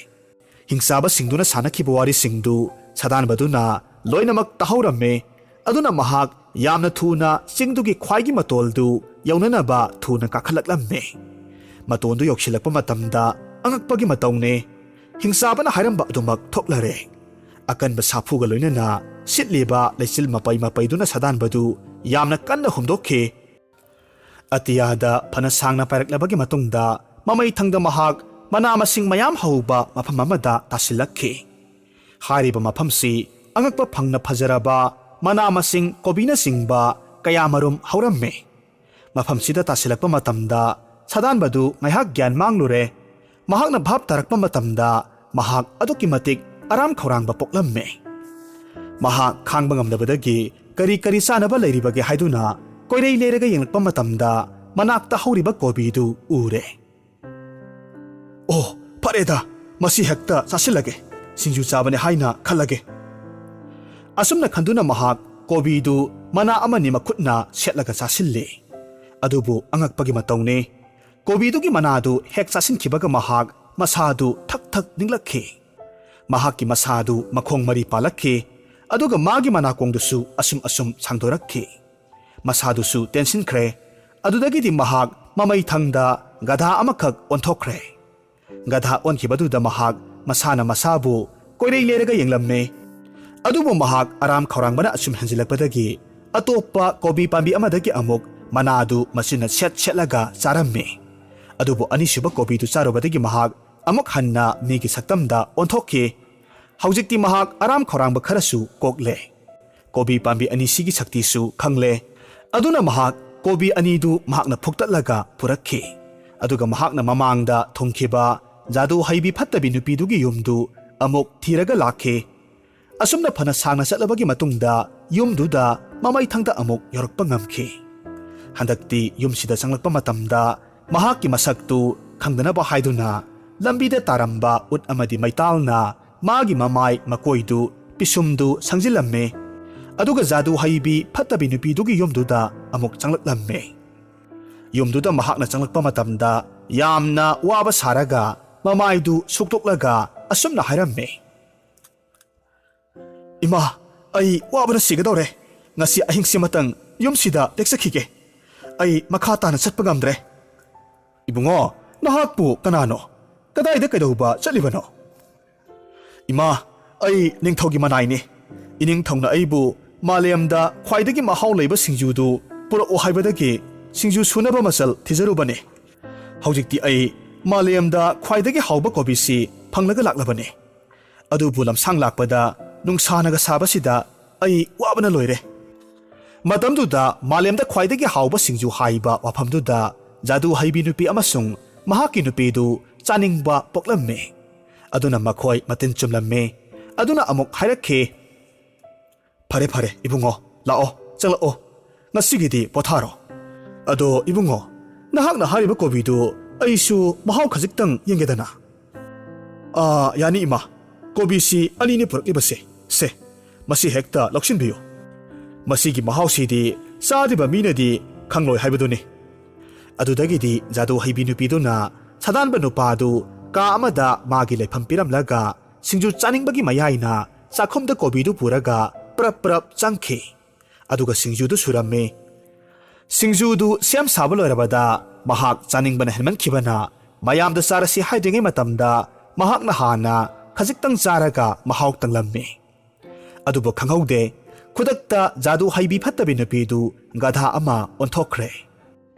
ꯍꯤꯡꯆꯥꯕꯁꯤꯡꯗꯨꯅ ꯁꯥꯟꯅꯈꯤꯕ ꯋꯥꯔꯤꯁꯤꯡꯗꯨ ꯁꯥꯗꯥꯟꯕꯗꯨꯅ ꯂꯣꯏꯅꯃꯛ ꯇꯥꯍꯧꯔꯝꯃꯤ꯫ ꯑꯗꯨꯅ ꯃꯍꯥꯛ ꯌꯥꯝꯅ ꯊꯨꯅ ꯆꯤꯡꯗꯨꯒꯤ ꯈ꯭ꯋꯥꯏꯒꯤ ꯃꯇꯣꯜꯗꯨ ꯌꯧꯅꯅꯕ ꯊꯨꯅ ꯀꯥꯈꯠꯂꯛꯂꯝꯃꯤ꯫ ꯃꯇꯣꯟꯗꯨ ꯌꯧꯁꯤꯜꯂꯛꯄ ꯃꯇꯝꯗ ꯑꯉꯛꯄꯒꯤ ꯃꯇꯧꯅꯤ꯫ ꯍꯤꯡꯆꯥꯕꯅ ꯍꯥꯏꯔꯝꯕ ꯑꯗꯨꯃꯛ ꯊꯣꯛꯂꯔꯦ꯫ ꯑꯀꯟꯕ ꯁꯥꯐꯨꯒ ꯂꯣꯏꯅꯅ ꯁꯤꯠꯂꯤꯕ ꯂꯩꯆꯤꯜ ꯃꯄꯩ ꯃꯄꯩꯗꯨꯅ ꯁꯥꯗꯥꯟꯕꯗꯨ ꯌꯥꯝꯅ ꯀꯟꯅ ꯍꯨꯝꯗꯣꯛꯈꯤ꯫ ꯑꯇꯤꯌꯥꯗ ꯐꯅ ꯁꯥꯡꯅ ꯄꯥꯏꯔꯛꯂꯕꯒꯤ ꯃꯇꯨꯡꯗ ꯃꯃꯩ ꯊꯪꯗ ꯃꯍꯥꯛ ꯃꯅꯥ ꯃꯁꯤꯡ ꯃꯌꯥꯝ ꯍꯧꯕ ꯃꯐꯝ ꯑꯃꯗ ꯇꯥꯁꯤꯜꯂꯛꯈꯤ꯫ ꯍꯥꯏꯔꯤꯕ ꯃꯐꯝꯁꯤ ꯑꯉꯛꯄ ꯐꯪꯅ ꯐꯖꯔꯕ ꯃꯅꯥ ꯃꯁꯤꯡ ꯀꯣꯕꯤꯅꯆꯤꯡꯕ ꯀꯌꯥꯃꯔꯨꯝ ꯍꯧꯔꯝꯃꯤ꯫ ꯃꯐꯝꯁꯤꯗ ꯇꯥꯁꯤꯜꯂꯛꯄ ꯃꯇꯝꯗ ꯁꯥꯗꯥꯟꯕꯗꯨ ꯉꯥꯏꯍꯥꯛ ꯒ꯭ꯌꯥꯟ ꯃꯥꯡꯂꯨꯔꯦ꯫ ꯃꯍꯥꯛꯅ ꯚꯥꯞ ꯇꯥꯔꯛꯄ ꯃꯇꯝꯗ ꯃꯍꯥꯛ ꯑꯗꯨꯛꯀꯤ ꯃꯇꯤꯛ ꯑꯔꯥꯝ ꯈꯧꯔꯥꯡꯕ ꯄꯣꯛꯂꯝꯃꯦ꯫ ꯃꯍꯥꯛ ꯈꯥꯡꯕ ꯉꯝꯗꯕꯗꯒꯤ ꯀꯔꯤ ꯀꯔꯤ ꯆꯥꯅꯕ ꯂꯩꯔꯤꯕꯒꯦ ꯍꯥꯏꯗꯨꯅ ꯀꯣꯏꯔꯩ ꯂꯩꯔꯒ ꯌꯦꯡꯂꯛꯄ ꯃꯇꯝꯗ ꯃꯅꯥꯛꯇ ꯍꯧꯔꯤꯕ ꯀꯣꯕꯤꯗꯨ ꯎꯔꯦ꯫ "ꯑꯣ, ꯐꯔꯦꯗ, ꯃꯁꯤ ꯍꯦꯛꯇ ꯆꯥꯁꯤꯜꯂꯒꯦ, ꯁꯤꯡꯖꯨ ꯆꯥꯕꯅꯦ ꯍꯥꯏꯅ ꯈꯜꯂꯒꯦ꯫" ꯑꯁꯨꯝꯅ ꯈꯟꯗꯨꯅ ꯃꯍꯥꯛ ꯀꯣꯕꯤꯗꯨ ꯃꯅꯥ ꯑꯃꯅꯤ ꯃꯈꯨꯠꯅ ꯁꯦꯠꯂꯒ ꯆꯥꯁꯤꯜꯂꯤ꯫ ꯑꯗꯨꯕꯨ ꯑꯉꯛꯄꯒꯤ ꯃꯇꯧꯅꯤ, ꯀꯣꯕꯤꯗꯨꯒꯤ ꯃꯅꯥꯗꯨ ꯍꯦꯛ ꯆꯥꯁꯤꯟꯈꯤꯕꯒ ꯃꯍꯥꯛ ꯃꯁꯥꯗꯨ ꯊꯛ ꯊꯛ ꯅꯤꯛꯂꯛꯈꯤ꯫ ꯃꯍꯥꯛꯀꯤ ꯃꯁꯥꯗꯨ ꯃꯈꯣꯡ ꯃꯔꯤ ꯄꯥꯜꯂꯛꯈꯤ, ꯑꯗꯨꯒ ꯃꯥꯒꯤ ꯃꯅꯥꯀꯣꯡꯗꯨꯁꯨ ꯑꯁꯨꯝ ꯑꯁꯨꯝ ꯁꯥꯡꯗꯣꯔꯛꯈꯤ꯫ ꯃꯁꯥꯗꯨꯁꯨ ꯇꯦꯟꯁꯤꯟꯈ꯭ꯔꯦ꯫ ꯑꯗꯨꯗꯒꯤꯗꯤ ꯃꯍꯥꯛ ꯃꯃꯩ ꯊꯪꯗ ꯒꯙꯥ ꯑꯃꯈꯛ ꯑꯣꯟꯊꯣꯛꯈ꯭ꯔꯦ꯫ ꯒꯙꯥ ꯑꯣꯟꯈꯤꯕꯗꯨꯗ ꯃꯍꯥꯛ ꯃꯁꯥꯅ ꯃꯁꯥꯕꯨ ꯀꯣꯏꯔꯩ ꯂꯩꯔꯒ ꯌꯦꯡꯂꯝꯃꯤ꯫ ꯑꯗꯨꯕꯨ ꯃꯍꯥꯛ ꯑꯔꯥꯝ ꯈꯧꯔꯥꯡꯕꯅ ꯑꯁꯨꯝ ꯍꯦꯟꯖꯤꯜꯂꯛꯄꯗꯒꯤ ꯑꯇꯣꯞꯄ ꯀꯣꯕꯤ ꯄꯥꯝꯕꯤ ꯑꯃꯗꯒꯤ ꯑꯃꯨꯛ ꯃꯅꯥꯗꯨ ꯃꯆꯤꯟꯅ ꯁꯦꯠ ꯁꯦꯠꯂꯒ ꯆꯥꯔꯝꯃꯤ꯫ ꯑꯗꯨꯕꯨ ꯑꯅꯤꯁꯨꯕ ꯀꯣꯕꯤꯗꯨ ꯆꯥꯔꯨꯕꯗꯒꯤ ꯃꯍꯥꯛ ꯑꯃꯨꯛ ꯍꯟꯅ ꯃꯤꯒꯤ ꯁꯛꯇꯝꯗ ꯑꯣꯟꯊꯣꯛꯈꯤ꯫ ꯍꯧꯖꯤꯛꯇꯤ ꯃꯍꯥꯛ ꯑꯔꯥꯝ ꯈꯧꯔꯥꯡꯕ ꯈꯔꯁꯨ ꯀꯣꯛꯂꯦ꯫ ꯀꯣꯕꯤ ꯄꯥꯝꯕꯤ ꯑꯅꯤꯁꯤꯒꯤ ꯁꯛꯇꯤꯁꯨ ꯈꯪꯂꯦ꯫ ꯑꯗꯨꯅ ꯃꯍꯥꯛ ꯀꯣꯕꯤ ꯑꯅꯤꯗꯨ ꯃꯍꯥꯛꯅ ꯐꯨꯛꯇꯠꯂꯒ ꯄꯨꯔꯛꯈꯤ꯫ ꯑꯗꯨꯒ ꯃꯍꯥꯛꯅ ꯃꯃꯥꯡꯗ ꯊꯨꯡꯈꯤꯕ ꯖꯥꯗꯨ ꯍꯩꯕꯤ ꯐꯠꯇꯕꯤ ꯅꯨꯄꯤꯗꯨꯒꯤ ꯌꯨꯝꯗꯨ ꯑꯃꯨꯛ ꯊꯤꯔꯒ ꯂꯥꯛꯈꯤ꯫ ꯑꯁꯨꯝꯅ ꯐꯅ ꯁꯥꯡꯅ ꯆꯠꯂꯕꯒꯤ ꯃꯇꯨꯡꯗ ꯌꯨꯝꯗꯨꯗ ꯃꯃꯩꯊꯪꯗ ꯑꯃꯨꯛ ꯌꯧꯔꯛꯄ ꯉꯝꯈꯤ꯫ ꯍꯟꯗꯛꯇꯤ ꯌꯨꯝꯁꯤꯗ ꯆꯪꯂꯛꯄ ꯃꯇꯝꯗ ꯃꯍꯥꯛꯀꯤ ꯃꯁꯛꯇꯨ ꯈꯪꯗꯅꯕ ꯍꯥꯏꯗꯨꯅ ꯂꯝꯕꯤꯗ ꯇꯥꯔꯝꯕ ꯎꯠ ꯑꯃꯗꯤ ꯃꯩꯇꯥꯜꯅ ꯃꯥꯒꯤ ꯃꯃꯥꯏ ꯃꯀꯣꯏꯗꯨ, ꯄꯤꯁꯨꯝꯗꯨ ꯁꯪꯖꯤꯜꯂꯝꯃꯤ꯫ ꯑꯗꯨꯒ ꯖꯥꯗꯨ ꯍꯩꯕꯤ ꯐꯠꯇꯕꯤ ꯅꯨꯄꯤꯗꯨꯒꯤ ꯌꯨꯝꯗꯨꯗ ꯑꯃꯨꯛ ꯆꯪꯂꯛꯂꯝꯃꯤ꯫ ꯌꯨꯝꯗꯨꯗ ꯃꯍꯥꯛꯅ ꯆꯪꯂꯛꯄ ꯃꯇꯝꯗ ꯌꯥꯝꯅ ꯋꯥꯕ ꯁꯥꯔꯒ ꯃꯃꯥꯏꯗꯨ ꯁꯨꯛꯇꯣꯛꯂꯒ ꯑꯁꯨꯝꯅ ꯍꯥꯏꯔꯝꯃꯤ, "ꯏꯃꯥ, ꯑꯩ ꯋꯥꯕꯅ ꯁꯤꯒꯗꯧꯔꯦ꯫ ꯉꯁꯤ ꯑꯍꯤꯡꯁꯤꯃꯇꯪ ꯌꯨꯝꯁꯤꯗ ꯂꯦꯛꯆꯈꯤꯒꯦ꯫ ꯑꯩ ꯃꯈꯥ ꯇꯥꯅ ꯆꯠꯄ ꯉꯝꯗ꯭ꯔꯦ꯫" "ꯏꯕꯨꯡꯉꯣ, ꯅꯍꯥꯛꯄꯨ ꯀꯅꯥꯅꯣ? ꯀꯗꯥꯏꯗ ꯀꯩꯗꯧꯕ ꯆꯠꯂꯤꯕꯅꯣ?" "ꯏꯃꯥ, ꯑꯩ ꯅꯤꯡꯊꯧꯒꯤ ꯃꯅꯥꯏꯅꯤ꯫ ꯏꯅꯤꯡꯊꯧꯅ ꯑꯩꯕꯨ ꯃꯥꯂꯦꯝꯗ ꯈ꯭ꯋꯥꯏꯗꯒꯤ ꯃꯍꯥꯎ ꯂꯩꯕ ꯁꯤꯡꯖꯨꯗꯨ ꯄꯨꯔꯛꯎ ꯍꯥꯏꯕꯗꯒꯤ ꯁꯤꯡꯖꯨ ꯁꯨꯅꯕ ꯃꯆꯜ ꯊꯤꯖꯔꯨꯕꯅꯤ꯫ ꯍꯧꯖꯤꯛꯇꯤ ꯑꯩ ꯃꯥꯂꯦꯝꯗ ꯈ꯭ꯋꯥꯏꯗꯒꯤ ꯍꯥꯎꯕ ꯀꯣꯕꯤꯁꯤ ꯐꯪꯂꯒ ꯂꯥꯛꯂꯕꯅꯤ꯫ ꯑꯗꯨꯕꯨ ꯂꯝꯁꯥꯡ ꯂꯥꯛꯄꯗ ꯅꯨꯡꯁꯥꯅꯒ ꯁꯥꯕꯁꯤꯗ ꯑꯩ ꯋꯥꯕꯅ ꯂꯣꯏꯔꯦ꯫" ꯃꯇꯝꯗꯨꯗ ꯃꯥꯂꯦꯝꯗ ꯈ꯭ꯋꯥꯏꯗꯒꯤ ꯍꯥꯎꯕ ꯁꯤꯡꯖꯨ ꯍꯥꯏꯕ ꯋꯥꯐꯝꯗꯨꯗ ꯖꯥꯗꯨ ꯍꯩꯕꯤ ꯅꯨꯄꯤ ꯑꯃꯁꯨꯡ ꯃꯍꯥꯛꯀꯤ ꯅꯨꯄꯤꯗꯨ ꯆꯥꯅꯤꯡꯕ ꯄꯣꯛꯂꯝꯃꯤ꯫ ꯑꯗꯨꯅ ꯃꯈꯣꯏ ꯃꯇꯤꯟ ꯆꯨꯝꯂꯝꯃꯤ꯫ ꯑꯗꯨꯅ ꯑꯃꯨꯛ ꯍꯥꯏꯔꯛꯈꯤ, "ꯐꯔꯦ, ꯐꯔꯦ, ꯏꯕꯨꯡꯉꯣ, ꯂꯥꯛꯑꯣ, ꯆꯪꯂꯛꯑꯣ꯫ ꯉꯁꯤꯒꯤꯗꯤ ꯄꯣꯊꯥꯔꯣ꯫ ꯑꯗꯣ, ꯏꯕꯨꯡꯉꯣ, ꯅꯍꯥꯛꯅ ꯍꯥꯏꯔꯤꯕ ꯀꯣꯕꯤꯗꯨ ꯑꯩꯁꯨ ꯃꯍꯥꯎ ꯈꯖꯤꯛꯇꯪ ꯌꯦꯡꯒꯦꯗꯅ?" "ꯑꯥ, ꯌꯥꯅꯤ, ꯏꯃꯥ꯫ ꯀꯣꯕꯤꯁꯤ ꯑꯅꯤꯅꯤ ꯄꯨꯔꯛꯂꯤꯕꯁꯦ꯫ ꯁꯦ, ꯃꯁꯤ ꯍꯦꯛꯇ ꯂꯧꯁꯤꯟꯕꯤꯌꯨ꯫ ꯃꯁꯤꯒꯤ ꯃꯍꯥꯎꯁꯤꯗꯤ ꯆꯥꯔꯤꯕ ꯃꯤꯅꯗꯤ ꯈꯪꯂꯣꯏ ꯍꯥꯏꯕꯗꯨꯅꯤ꯫ ꯑꯗꯨꯗꯒꯤꯗꯤ ꯖꯥꯗꯨ ꯍꯩꯕꯤ ꯅꯨꯄꯤꯗꯨꯅ ꯁꯥꯗꯥꯟꯕ ꯅꯨꯄꯥꯗꯨ ꯀꯥ ꯑꯃꯗ ꯃꯥꯒꯤ ꯂꯩꯐꯝ ꯄꯤꯔꯝꯂꯒ ꯁꯤꯡꯖꯨ ꯆꯥꯅꯤꯡꯕꯒꯤ ꯃꯌꯥꯏꯅ ꯆꯥꯛꯈꯨꯝꯗ ꯀꯣꯕꯤꯗꯨ ꯄꯨꯔꯒ ꯄ꯭ꯔꯞ ꯄ꯭ꯔꯞ ꯆꯪꯈꯤ꯫ ꯑꯗꯨꯒ ꯁꯤꯡꯖꯨꯗꯨ ꯁꯨꯔꯝꯃꯤ꯫ ꯁꯤꯡꯖꯨꯗꯨ ꯁꯦꯝ ꯁꯥꯕ ꯂꯣꯏꯔꯕꯗ ꯃꯍꯥꯛ ꯆꯥꯅꯤꯡꯕꯅ ꯍꯦꯟꯃꯟꯈꯤꯕꯅ ꯃꯌꯥꯝꯗ ꯆꯥꯔꯁꯤ ꯍꯥꯏꯗ꯭ꯔꯤꯉꯩ ꯃꯇꯝꯗ ꯃꯍꯥꯛꯅ ꯍꯥꯟꯅ ꯈꯖꯤꯛꯇꯪ ꯆꯥꯔꯒ ꯃꯍꯥꯎ ꯇꯪꯂꯝꯃꯤ꯫ ꯑꯗꯨꯕꯨ ꯈꯪꯍꯧꯗꯦ, ꯈꯨꯗꯛꯇ ꯖꯥꯗꯨ ꯍꯩꯕꯤ ꯐꯠꯇꯕꯤ ꯅꯨꯄꯤꯗꯨ ꯒꯙꯥ ꯑꯃ ꯑꯣꯟꯊꯣꯛꯈ꯭ꯔꯦ꯫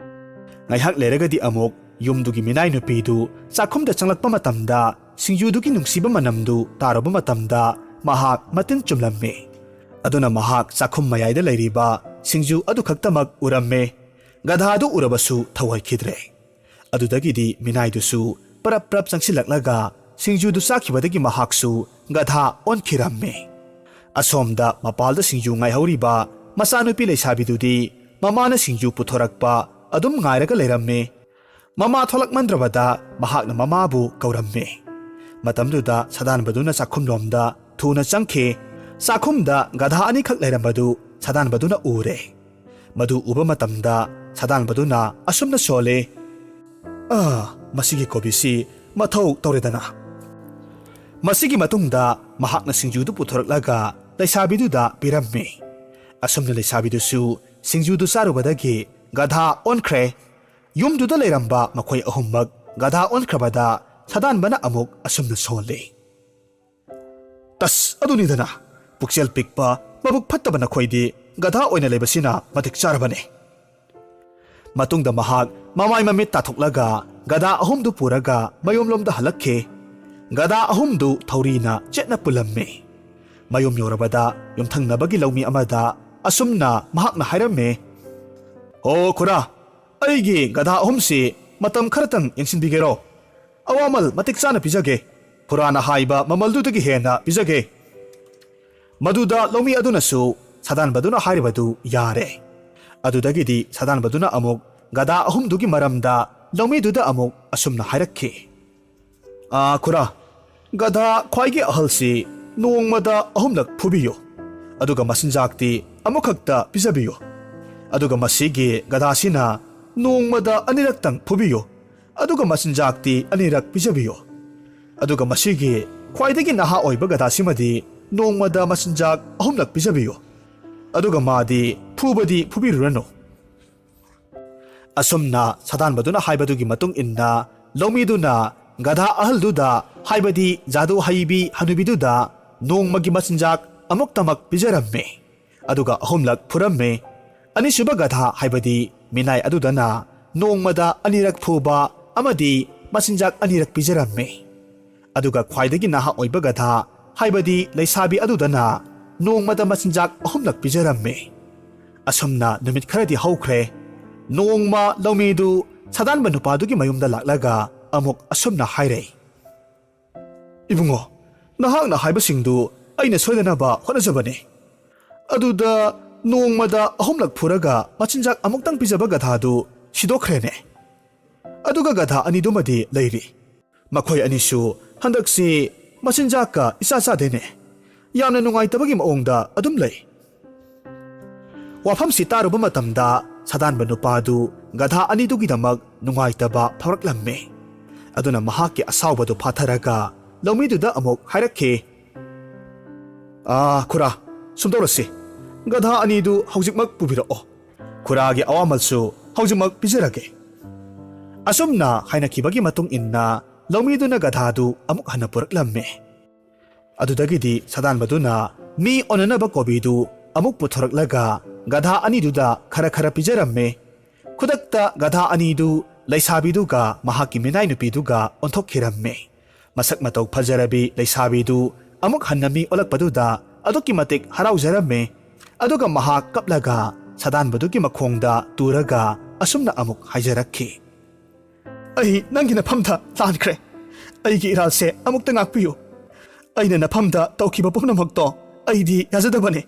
ꯉꯥꯏꯍꯥꯛ ꯂꯩꯔꯒꯗꯤ ꯑꯃꯨꯛ ꯌꯨꯝꯗꯨꯒꯤ ꯃꯤꯅꯥꯏ ꯅꯨꯄꯤꯗꯨ ꯆꯥꯛꯈꯨꯝꯗ ꯆꯪꯂꯛꯄ ꯃꯇꯝꯗ ꯁꯤꯡꯖꯨꯗꯨꯒꯤ ꯅꯨꯡꯁꯤꯕ ꯃꯅꯝꯗꯨ ꯇꯥꯔꯨꯕ ꯃꯇꯝꯗ ꯃꯍꯥꯛ ꯃꯇꯤꯟ ꯆꯨꯝꯂꯝꯃꯤ꯫ ꯑꯗꯨꯅ ꯃꯍꯥꯛ ꯆꯥꯛꯈꯨꯝ ꯃꯌꯥꯏꯗ ꯂꯩꯔꯤꯕ ꯁꯤꯡꯖꯨ ꯑꯗꯨ ꯈꯛꯇꯃꯛ ꯎꯔꯝꯃꯤ꯫ ꯒꯙꯥꯗꯨ ꯎꯔꯕꯁꯨ ꯊꯧꯍꯩꯈꯤꯗ꯭ꯔꯦ꯫ ꯑꯗꯨꯗꯒꯤꯗꯤ ꯃꯤꯅꯥꯏꯗꯨꯁꯨ ꯄꯔꯞ ꯄꯔꯞ ꯆꯪꯁꯤꯜꯂꯛꯂꯒ ꯁꯤꯡꯖꯨꯗꯨ ꯆꯥꯈꯤꯕꯗꯒꯤ ꯃꯍꯥꯛꯁꯨ ꯒꯙꯥ ꯑꯣꯟꯈꯤꯔꯝꯃꯤ꯫ ꯑꯁꯣꯝꯗ ꯃꯄꯥꯜꯗ ꯁꯤꯡꯖꯨ ꯉꯥꯏꯍꯧꯔꯤꯕ ꯃꯆꯥꯅꯨꯄꯤ ꯂꯩꯁꯥꯕꯤꯗꯨꯗꯤ ꯃꯃꯥꯅ ꯁꯤꯡꯖꯨ ꯄꯨꯊꯣꯔꯛꯄ ꯑꯗꯨꯝ ꯉꯥꯏꯔꯒ ꯂꯩꯔꯝꯃꯤ꯫ ꯃꯃꯥ ꯊꯣꯛꯂꯛꯃꯟꯗ꯭ꯔꯕꯗ ꯃꯍꯥꯛꯅ ꯃꯃꯥꯕꯨ ꯀꯧꯔꯝꯃꯤ꯫ ꯃꯇꯝꯗꯨꯗ ꯁꯥꯗꯥꯟꯕꯗꯨꯅ ꯆꯥꯛꯈꯨꯝꯂꯣꯝꯗ ꯊꯨꯅ ꯆꯪꯈꯤ꯫ ꯆꯥꯛꯈꯨꯝꯗ ꯒꯙꯥ ꯑꯅꯤꯈꯛ ꯂꯩꯔꯝꯕꯗꯨ ꯁꯥꯗꯥꯟꯕꯗꯨꯅ ꯎꯔꯦ꯫ ꯃꯗꯨ ꯎꯕ ꯃꯇꯝꯗ ꯁꯥꯗꯥꯟꯕꯗꯨꯅ ꯑꯁꯨꯝꯅ ꯁꯣꯜꯂꯤ, "ꯑꯥ, ꯃꯁꯤꯒꯤ ꯀꯣꯕꯤꯁꯤ ꯃꯊꯧ ꯇꯧꯔꯦꯗꯅ!" ꯃꯁꯤꯒꯤ ꯃꯇꯨꯡꯗ ꯃꯍꯥꯛꯅ ꯁꯤꯡꯖꯨꯗꯨ ꯄꯨꯊꯣꯔꯛꯂꯒ ꯂꯩꯁꯥꯕꯤꯗꯨꯗ ꯄꯤꯔꯝꯃꯤ꯫ ꯑꯁꯨꯝꯅ ꯂꯩꯁꯥꯕꯤꯗꯨꯁꯨ ꯁꯤꯡꯖꯨꯗꯨ ꯆꯥꯔꯨꯕꯗꯒꯤ ꯒꯙꯥ ꯑꯣꯟꯈ꯭ꯔꯦ꯫ ꯌꯨꯝꯗꯨꯗ ꯂꯩꯔꯝꯕ ꯃꯈꯣꯏ ꯑꯍꯨꯝꯃꯛ ꯒꯙꯥ ꯑꯣꯟꯈ꯭ꯔꯕꯗ ꯁꯥꯗꯥꯟꯕꯅ ꯑꯃꯨꯛ ꯑꯁꯨꯝꯅ ꯁꯣꯜꯂꯤ, "ꯇꯁ, ꯑꯗꯨꯅꯤꯗꯅ, ꯄꯨꯛꯆꯦꯜ ꯄꯤꯛꯄ, ꯃꯕꯨꯛ ꯐꯠꯇꯕ ꯅꯈꯣꯏꯗꯤ ꯒꯙꯥ ꯑꯣꯏꯅ ꯂꯩꯕꯁꯤꯅ ꯃꯇꯤꯛ ꯆꯥꯔꯕꯅꯤ!" ꯃꯇꯨꯡꯗ ꯃꯍꯥꯛ ꯃꯃꯥꯏ ꯃꯃꯤꯠ ꯇꯥꯊꯣꯛꯂꯒ ꯒꯙꯥ ꯑꯍꯨꯝꯗꯨ ꯄꯨꯔꯒ ꯃꯌꯨꯝꯂꯣꯝꯗ ꯍꯜꯂꯛꯈꯤ꯫ ꯒꯙꯥ ꯑꯍꯨꯝꯗꯨ ꯊꯧꯔꯤꯅ ꯆꯦꯠꯅ ꯄꯨꯜꯂꯝꯃꯤ꯫ ꯃꯌꯨꯝ ꯌꯧꯔꯕꯗ ꯌꯨꯝꯊꯪꯅꯕꯒꯤ ꯂꯧꯃꯤ ꯑꯃꯗ ꯑꯁꯨꯝꯅ ꯃꯍꯥꯛꯅ ꯍꯥꯏꯔꯝꯃꯤ, "ꯍꯣ ꯈꯨꯔꯥ, ꯑꯩꯒꯤ ꯒꯙꯥ ꯑꯍꯨꯝꯁꯤ ꯃꯇꯝ ꯈꯔꯇꯪ ꯌꯦꯡꯁꯤꯟꯕꯤꯒꯦꯔꯣ? ꯑꯋꯥꯃꯜ ꯃꯇꯤꯛ ꯆꯥꯅ ꯄꯤꯖꯒꯦ꯫ ꯈꯨꯔꯥꯅ ꯍꯥꯏꯕ ꯃꯃꯜꯗꯨꯗꯒꯤ ꯍꯦꯟꯅ ꯄꯤꯖꯒꯦ꯫" ꯃꯗꯨꯗ ꯂꯧꯃꯤ ꯑꯗꯨꯅꯁꯨ ꯁꯥꯗꯥꯟꯕꯗꯨꯅ ꯍꯥꯏꯔꯤꯕꯗꯨ ꯌꯥꯔꯦ꯫ ꯑꯗꯨꯗꯒꯤꯗꯤ ꯁꯥꯗꯥꯟꯕꯗꯨꯅ ꯑꯃꯨꯛ ꯒꯙꯥ ꯑꯍꯨꯝꯗꯨꯒꯤ ꯃꯔꯝꯗ ꯂꯧꯃꯤꯗꯨꯗ ꯑꯃꯨꯛ ꯑꯁꯨꯝꯅ ꯍꯥꯏꯔꯛꯈꯤ, "ꯑꯥ, ꯈꯨꯔꯥ, ꯒꯙꯥ ꯈ꯭ꯋꯥꯏꯒꯤ ꯑꯍꯜꯁꯤ ꯅꯣꯡꯃꯗ ꯑꯍꯨꯝꯂꯛ ꯐꯨꯕꯤꯌꯨ꯫ ꯑꯗꯨꯒ ꯃꯆꯤꯟꯖꯥꯛꯇꯤ ꯑꯃꯨꯛꯈꯛꯇ ꯄꯤꯖꯕꯤꯌꯨ꯫ ꯑꯗꯨꯒ ꯃꯁꯤꯒꯤ ꯒꯙꯥꯁꯤꯅ ꯅꯣꯡꯃꯗ ꯑꯅꯤꯔꯛꯇꯪ ꯐꯨꯕꯤꯌꯨ꯫ ꯑꯗꯨꯒ ꯃꯆꯤꯟꯖꯥꯛꯇꯤ ꯑꯅꯤꯔꯛ ꯄꯤꯖꯕꯤꯌꯨ꯫ ꯑꯗꯨꯒ ꯃꯁꯤꯒꯤ ꯈ꯭ꯋꯥꯏꯗꯒꯤ ꯅꯍꯥ ꯑꯣꯏꯕ ꯒꯙꯥꯁꯤꯃꯗꯤ ꯅꯣꯡꯃꯗ ꯃꯆꯤꯟꯖꯥꯛ ꯑꯍꯨꯝꯂꯛ ꯄꯤꯖꯕꯤꯌꯨ꯫ ꯑꯗꯨꯒ ꯃꯥꯗꯤ ꯐꯨꯕꯗꯤ ꯐꯨꯕꯤꯔꯨꯔꯅꯨ꯫ ꯑꯁꯨꯝꯅ ꯁꯥꯗꯥꯟꯕꯗꯨꯅ ꯍꯥꯏꯕꯗꯨꯒꯤ ꯃꯇꯨꯡ ꯏꯟꯅ ꯂꯧꯃꯤꯗꯨꯅ ꯒꯙꯥ ꯑꯍꯜꯗꯨꯗ, ꯍꯥꯏꯕꯗꯤ ꯖꯥꯗꯨ ꯍꯩꯕꯤ ꯍꯅꯨꯕꯤꯗꯨꯗ ꯅꯣꯡꯃꯒꯤ ꯃꯆꯤꯟꯖꯥꯛ ꯑꯃꯨꯛꯇꯃꯛ ꯄꯤꯖꯔꯝꯃꯤ꯫ ꯑꯗꯨꯒ ꯑꯍꯨꯝꯂꯛ ꯐꯨꯔꯝꯃꯤ꯫ ꯑꯅꯤꯁꯨꯕ ꯒꯙꯥ, ꯍꯥꯏꯕꯗꯤ ꯃꯤꯅꯥꯏ ꯑꯗꯨꯗꯅ ꯅꯣꯡꯃꯗ ꯑꯅꯤꯔꯛ ꯐꯨꯕ ꯑꯃꯗꯤ ꯃꯆꯤꯟꯖꯥꯛ ꯑꯅꯤꯔꯛ ꯄꯤꯖꯔꯝꯃꯤ꯫ ꯑꯗꯨꯒ ꯈ꯭ꯋꯥꯏꯗꯒꯤ ꯅꯍꯥ ꯑꯣꯏꯕ ꯒꯙꯥ, ꯍꯥꯏꯕꯗꯤ ꯂꯩꯁꯥꯕꯤ ꯑꯗꯨꯗꯅ ꯅꯣꯡꯃꯗ ꯃꯆꯤꯟꯖꯥꯛ ꯑꯍꯨꯝꯂꯛ ꯄꯤꯖꯔꯝꯃꯤ꯫ ꯑꯁꯨꯝꯅ ꯅꯨꯃꯤꯠ ꯈꯔꯗꯤ ꯍꯧꯈ꯭ꯔꯦ꯫ ꯅꯣꯡꯃ ꯂꯧꯃꯤꯗꯨ ꯁꯥꯗꯥꯟꯕ ꯅꯨꯄꯥꯗꯨꯒꯤ ꯃꯌꯨꯝꯗ ꯂꯥꯛꯂꯒ ꯑꯃꯨꯛ ꯑꯁꯨꯝꯅ ꯍꯥꯏꯔꯦ, "ꯏꯕꯨꯡꯉꯣ, ꯅꯍꯥꯛꯅ ꯍꯥꯏꯕꯁꯤꯡꯗꯨ ꯑꯩꯅ ꯁꯣꯏꯗꯅꯕ ꯍꯣꯠꯅꯖꯕꯅꯤ꯫ ꯑꯗꯨꯗ ꯅꯣꯡꯃꯗ ꯑꯍꯨꯝꯂꯛ ꯐꯨꯔꯒ ꯃꯆꯤꯟꯖꯥꯛ ꯑꯃꯨꯛꯇꯪ ꯄꯤꯖꯕ ꯒꯙꯥꯗꯨ ꯁꯤꯗꯣꯛꯈ꯭ꯔꯦꯅꯦ꯫ ꯑꯗꯨꯒ ꯒꯙꯥ ꯑꯅꯤꯗꯨꯃꯗꯤ ꯂꯩꯔꯤ꯫ ꯃꯈꯣꯏ ꯑꯅꯤꯁꯨ ꯍꯟꯗꯛꯁꯤ ꯃꯆꯤꯟꯖꯥꯛꯀ ꯏꯆꯥ ꯆꯥꯗꯦꯅꯦ꯫ ꯌꯥꯝꯅ ꯅꯨꯡꯉꯥꯏꯇꯕꯒꯤ ꯃꯑꯣꯡꯗ ꯑꯗꯨꯝ ꯂꯩ꯫" ꯋꯥꯐꯝꯁꯤ ꯇꯥꯔꯨꯕ ꯃꯇꯝꯗ ꯁꯥꯗꯥꯟꯕ ꯅꯨꯄꯥꯗꯨ ꯒꯙꯥ ꯑꯅꯤꯗꯨꯒꯤꯗꯃꯛ ꯅꯨꯡꯉꯥꯏꯇꯕ ꯐꯥꯎꯔꯛꯂꯝꯃꯤ꯫ ꯑꯗꯨꯅ ꯃꯍꯥꯛꯀꯤ ꯑꯁꯥꯎꯕꯗꯨ ꯐꯥꯊꯔꯒ ꯂꯧꯃꯤꯗꯨꯗ ꯑꯃꯨꯛ ꯍꯥꯏꯔꯛꯈꯤ, "ꯑꯥ, ꯈꯨꯔꯥ, ꯁꯨꯝ ꯇꯧꯔꯁꯤ꯫ ꯒꯙꯥ ꯑꯅꯤꯗꯨ ꯍꯧꯖꯤꯛꯃꯛ ꯄꯨꯕꯤꯔꯛꯑꯣ꯫ ꯈꯨꯔꯥꯒꯤ ꯑꯋꯥꯃꯜꯁꯨ ꯍꯧꯖꯤꯛꯃꯛ ꯄꯤꯖꯔꯒꯦ꯫" ꯑꯁꯨꯝꯅ ꯍꯥꯏꯅꯈꯤꯕꯒꯤ ꯃꯇꯨꯡ ꯏꯟꯅ ꯂꯧꯃꯤꯗꯨꯅ ꯒꯙꯥꯗꯨ ꯑꯃꯨꯛ ꯍꯟꯅ ꯄꯨꯔꯛꯂꯝꯃꯤ꯫ ꯑꯗꯨꯗꯒꯤꯗꯤ ꯁꯥꯗꯥꯟꯕꯗꯨꯅ ꯃꯤ ꯑꯣꯟꯅꯅꯕ ꯀꯣꯕꯤꯗꯨ ꯑꯃꯨꯛ ꯄꯨꯊꯣꯔꯛꯂꯒ ꯒꯙꯥ ꯑꯅꯤꯗꯨꯗ ꯈꯔ ꯈꯔ ꯄꯤꯖꯔꯝꯃꯤ꯫ ꯈꯨꯗꯛꯇ ꯒꯙꯥ ꯑꯅꯤꯗꯨ ꯂꯩꯁꯥꯕꯤꯗꯨꯒ ꯃꯍꯥꯛꯀꯤ ꯃꯤꯅꯥꯏ ꯅꯨꯄꯤꯗꯨꯒ ꯑꯣꯟꯊꯣꯛꯈꯤꯔꯝꯃꯤ꯫ ꯃꯁꯛ ꯃꯇꯧ ꯐꯖꯔꯕꯤ ꯂꯩꯁꯥꯕꯤꯗꯨ ꯑꯃꯨꯛ ꯍꯟꯅ ꯃꯤ ꯑꯣꯜꯂꯛꯄꯗꯨꯗ ꯑꯗꯨꯛꯀꯤ ꯃꯇꯤꯛ ꯍꯔꯥꯎꯖꯔꯝꯃꯤ꯫ ꯑꯗꯨꯒ ꯃꯍꯥꯛ ꯀꯞꯂꯒ ꯁꯥꯗꯥꯟꯕꯗꯨꯒꯤ ꯃꯈꯣꯡꯗ ꯇꯨꯔꯒ ꯑꯁꯨꯝꯅ ꯑꯃꯨꯛ ꯍꯥꯏꯖꯔꯛꯈꯤ, "ꯑꯩ ꯅꯪꯒꯤ ꯅꯐꯝꯗ ꯂꯥꯟꯈ꯭ꯔꯦ꯫ ꯑꯩꯒꯤ ꯏꯔꯥꯜꯁꯦ ꯑꯃꯨꯛꯇ ꯉꯥꯛꯄꯤꯌꯨ꯫ ꯑꯩꯅ ꯅꯐꯝꯗ ꯇꯧꯈꯤꯕ ꯄꯨꯝꯅꯃꯛꯇꯣ ꯑꯩꯗꯤ ꯌꯥꯖꯗꯕꯅꯤ꯫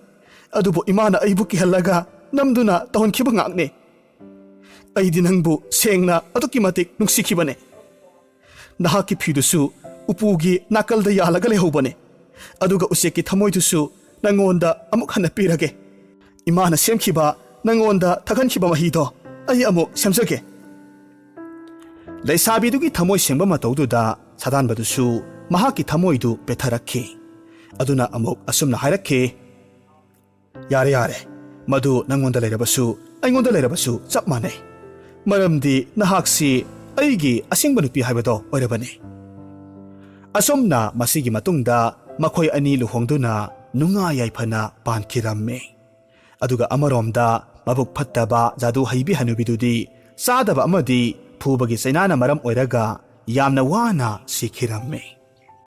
ꯑꯗꯨꯕꯨ ꯏꯃꯥꯅ ꯑꯩꯕꯨ ꯀꯤꯍꯜꯂꯒ ꯅꯝꯗꯨꯅ ꯇꯧꯍꯟꯈꯤꯕ ꯉꯥꯛꯅꯤ꯫ ꯑꯩꯗꯤ ꯅꯪꯕꯨ ꯁꯦꯡꯅ ꯑꯗꯨꯛꯀꯤ ꯃꯇꯤꯛ ꯅꯨꯡꯁꯤꯈꯤꯕꯅꯤ꯫ ꯅꯍꯥꯛꯀꯤ ꯐꯤꯗꯨꯁꯨ ꯎꯄꯨꯒꯤ ꯅꯥꯀꯜꯗ ꯌꯥꯜꯂꯒ ꯂꯩꯍꯧꯕꯅꯤ꯫ ꯑꯗꯨꯒ ꯎꯆꯦꯛꯀꯤ ꯊꯃꯣꯏꯗꯨꯁꯨ ꯅꯪꯉꯣꯟꯗ ꯑꯃꯨꯛ ꯍꯟꯅ ꯄꯤꯔꯒꯦ꯫ ꯏꯃꯥꯅ ꯁꯦꯝꯈꯤꯕ, ꯅꯪꯉꯣꯟꯗ ꯊꯛꯍꯟꯈꯤꯕ ꯃꯍꯤꯗꯣ ꯑꯩ ꯑꯃꯨꯛ ꯁꯦꯝꯖꯒꯦ꯫ ꯂꯩꯁꯥꯕꯤꯗꯨꯒꯤ ꯊꯃꯣꯏ ꯁꯦꯡꯕ ꯃꯇꯧꯗꯨꯗ ꯁꯥꯗꯥꯟꯕꯗꯨꯁꯨ ꯃꯍꯥꯛꯀꯤ ꯊꯃꯣꯏꯗꯨ ꯄꯦꯠꯊꯔꯛꯈꯤ꯫ ꯑꯗꯨꯅ ꯑꯃꯨꯛ ꯑꯁꯨꯝꯅ ꯍꯥꯏꯔꯛꯈꯤ, "ꯌꯥꯔꯦ, ꯌꯥꯔꯦ, ꯃꯗꯨ ꯅꯪꯉꯣꯟꯗ ꯂꯩꯔꯕꯁꯨ, ꯑꯩꯉꯣꯟꯗ ꯂꯩꯔꯕꯁꯨ ꯆꯞ ꯃꯥꯟꯅꯩ꯫ ꯃꯔꯝꯗꯤ ꯅꯍꯥꯛꯁꯤ ꯑꯩꯒꯤ ꯑꯁꯦꯡꯕ ꯅꯨꯄꯤ ꯍꯥꯏꯕꯗꯣ ꯑꯣꯏꯔꯕꯅꯤ꯫" ꯑꯁꯨꯝꯅ ꯃꯁꯤꯒꯤ ꯃꯇꯨꯡꯗ ꯃꯈꯣꯏ ꯑꯅꯤ ꯂꯨꯍꯣꯡꯗꯨꯅ ꯅꯨꯡꯉꯥꯏ ꯌꯥꯏꯐꯅ ꯄꯥꯟꯈꯤꯔꯝꯃꯤ꯫ ꯑꯗꯨꯒ ꯑꯃꯔꯣꯝꯗ ꯃꯕꯨꯛ ꯐꯠꯇꯕ ꯖꯥꯗꯨ ꯍꯩꯕꯤ ꯍꯅꯨꯕꯤꯗꯨꯗꯤ ꯆꯥꯗꯕ ꯑꯃꯗꯤ ꯐꯨꯕꯒꯤ ꯆꯩꯅꯥꯅ ꯃꯔꯝ ꯑꯣꯏꯔꯒ ꯌꯥꯝꯅ ꯋꯥꯅ ꯁꯤꯈꯤꯔꯝꯃꯤ꯫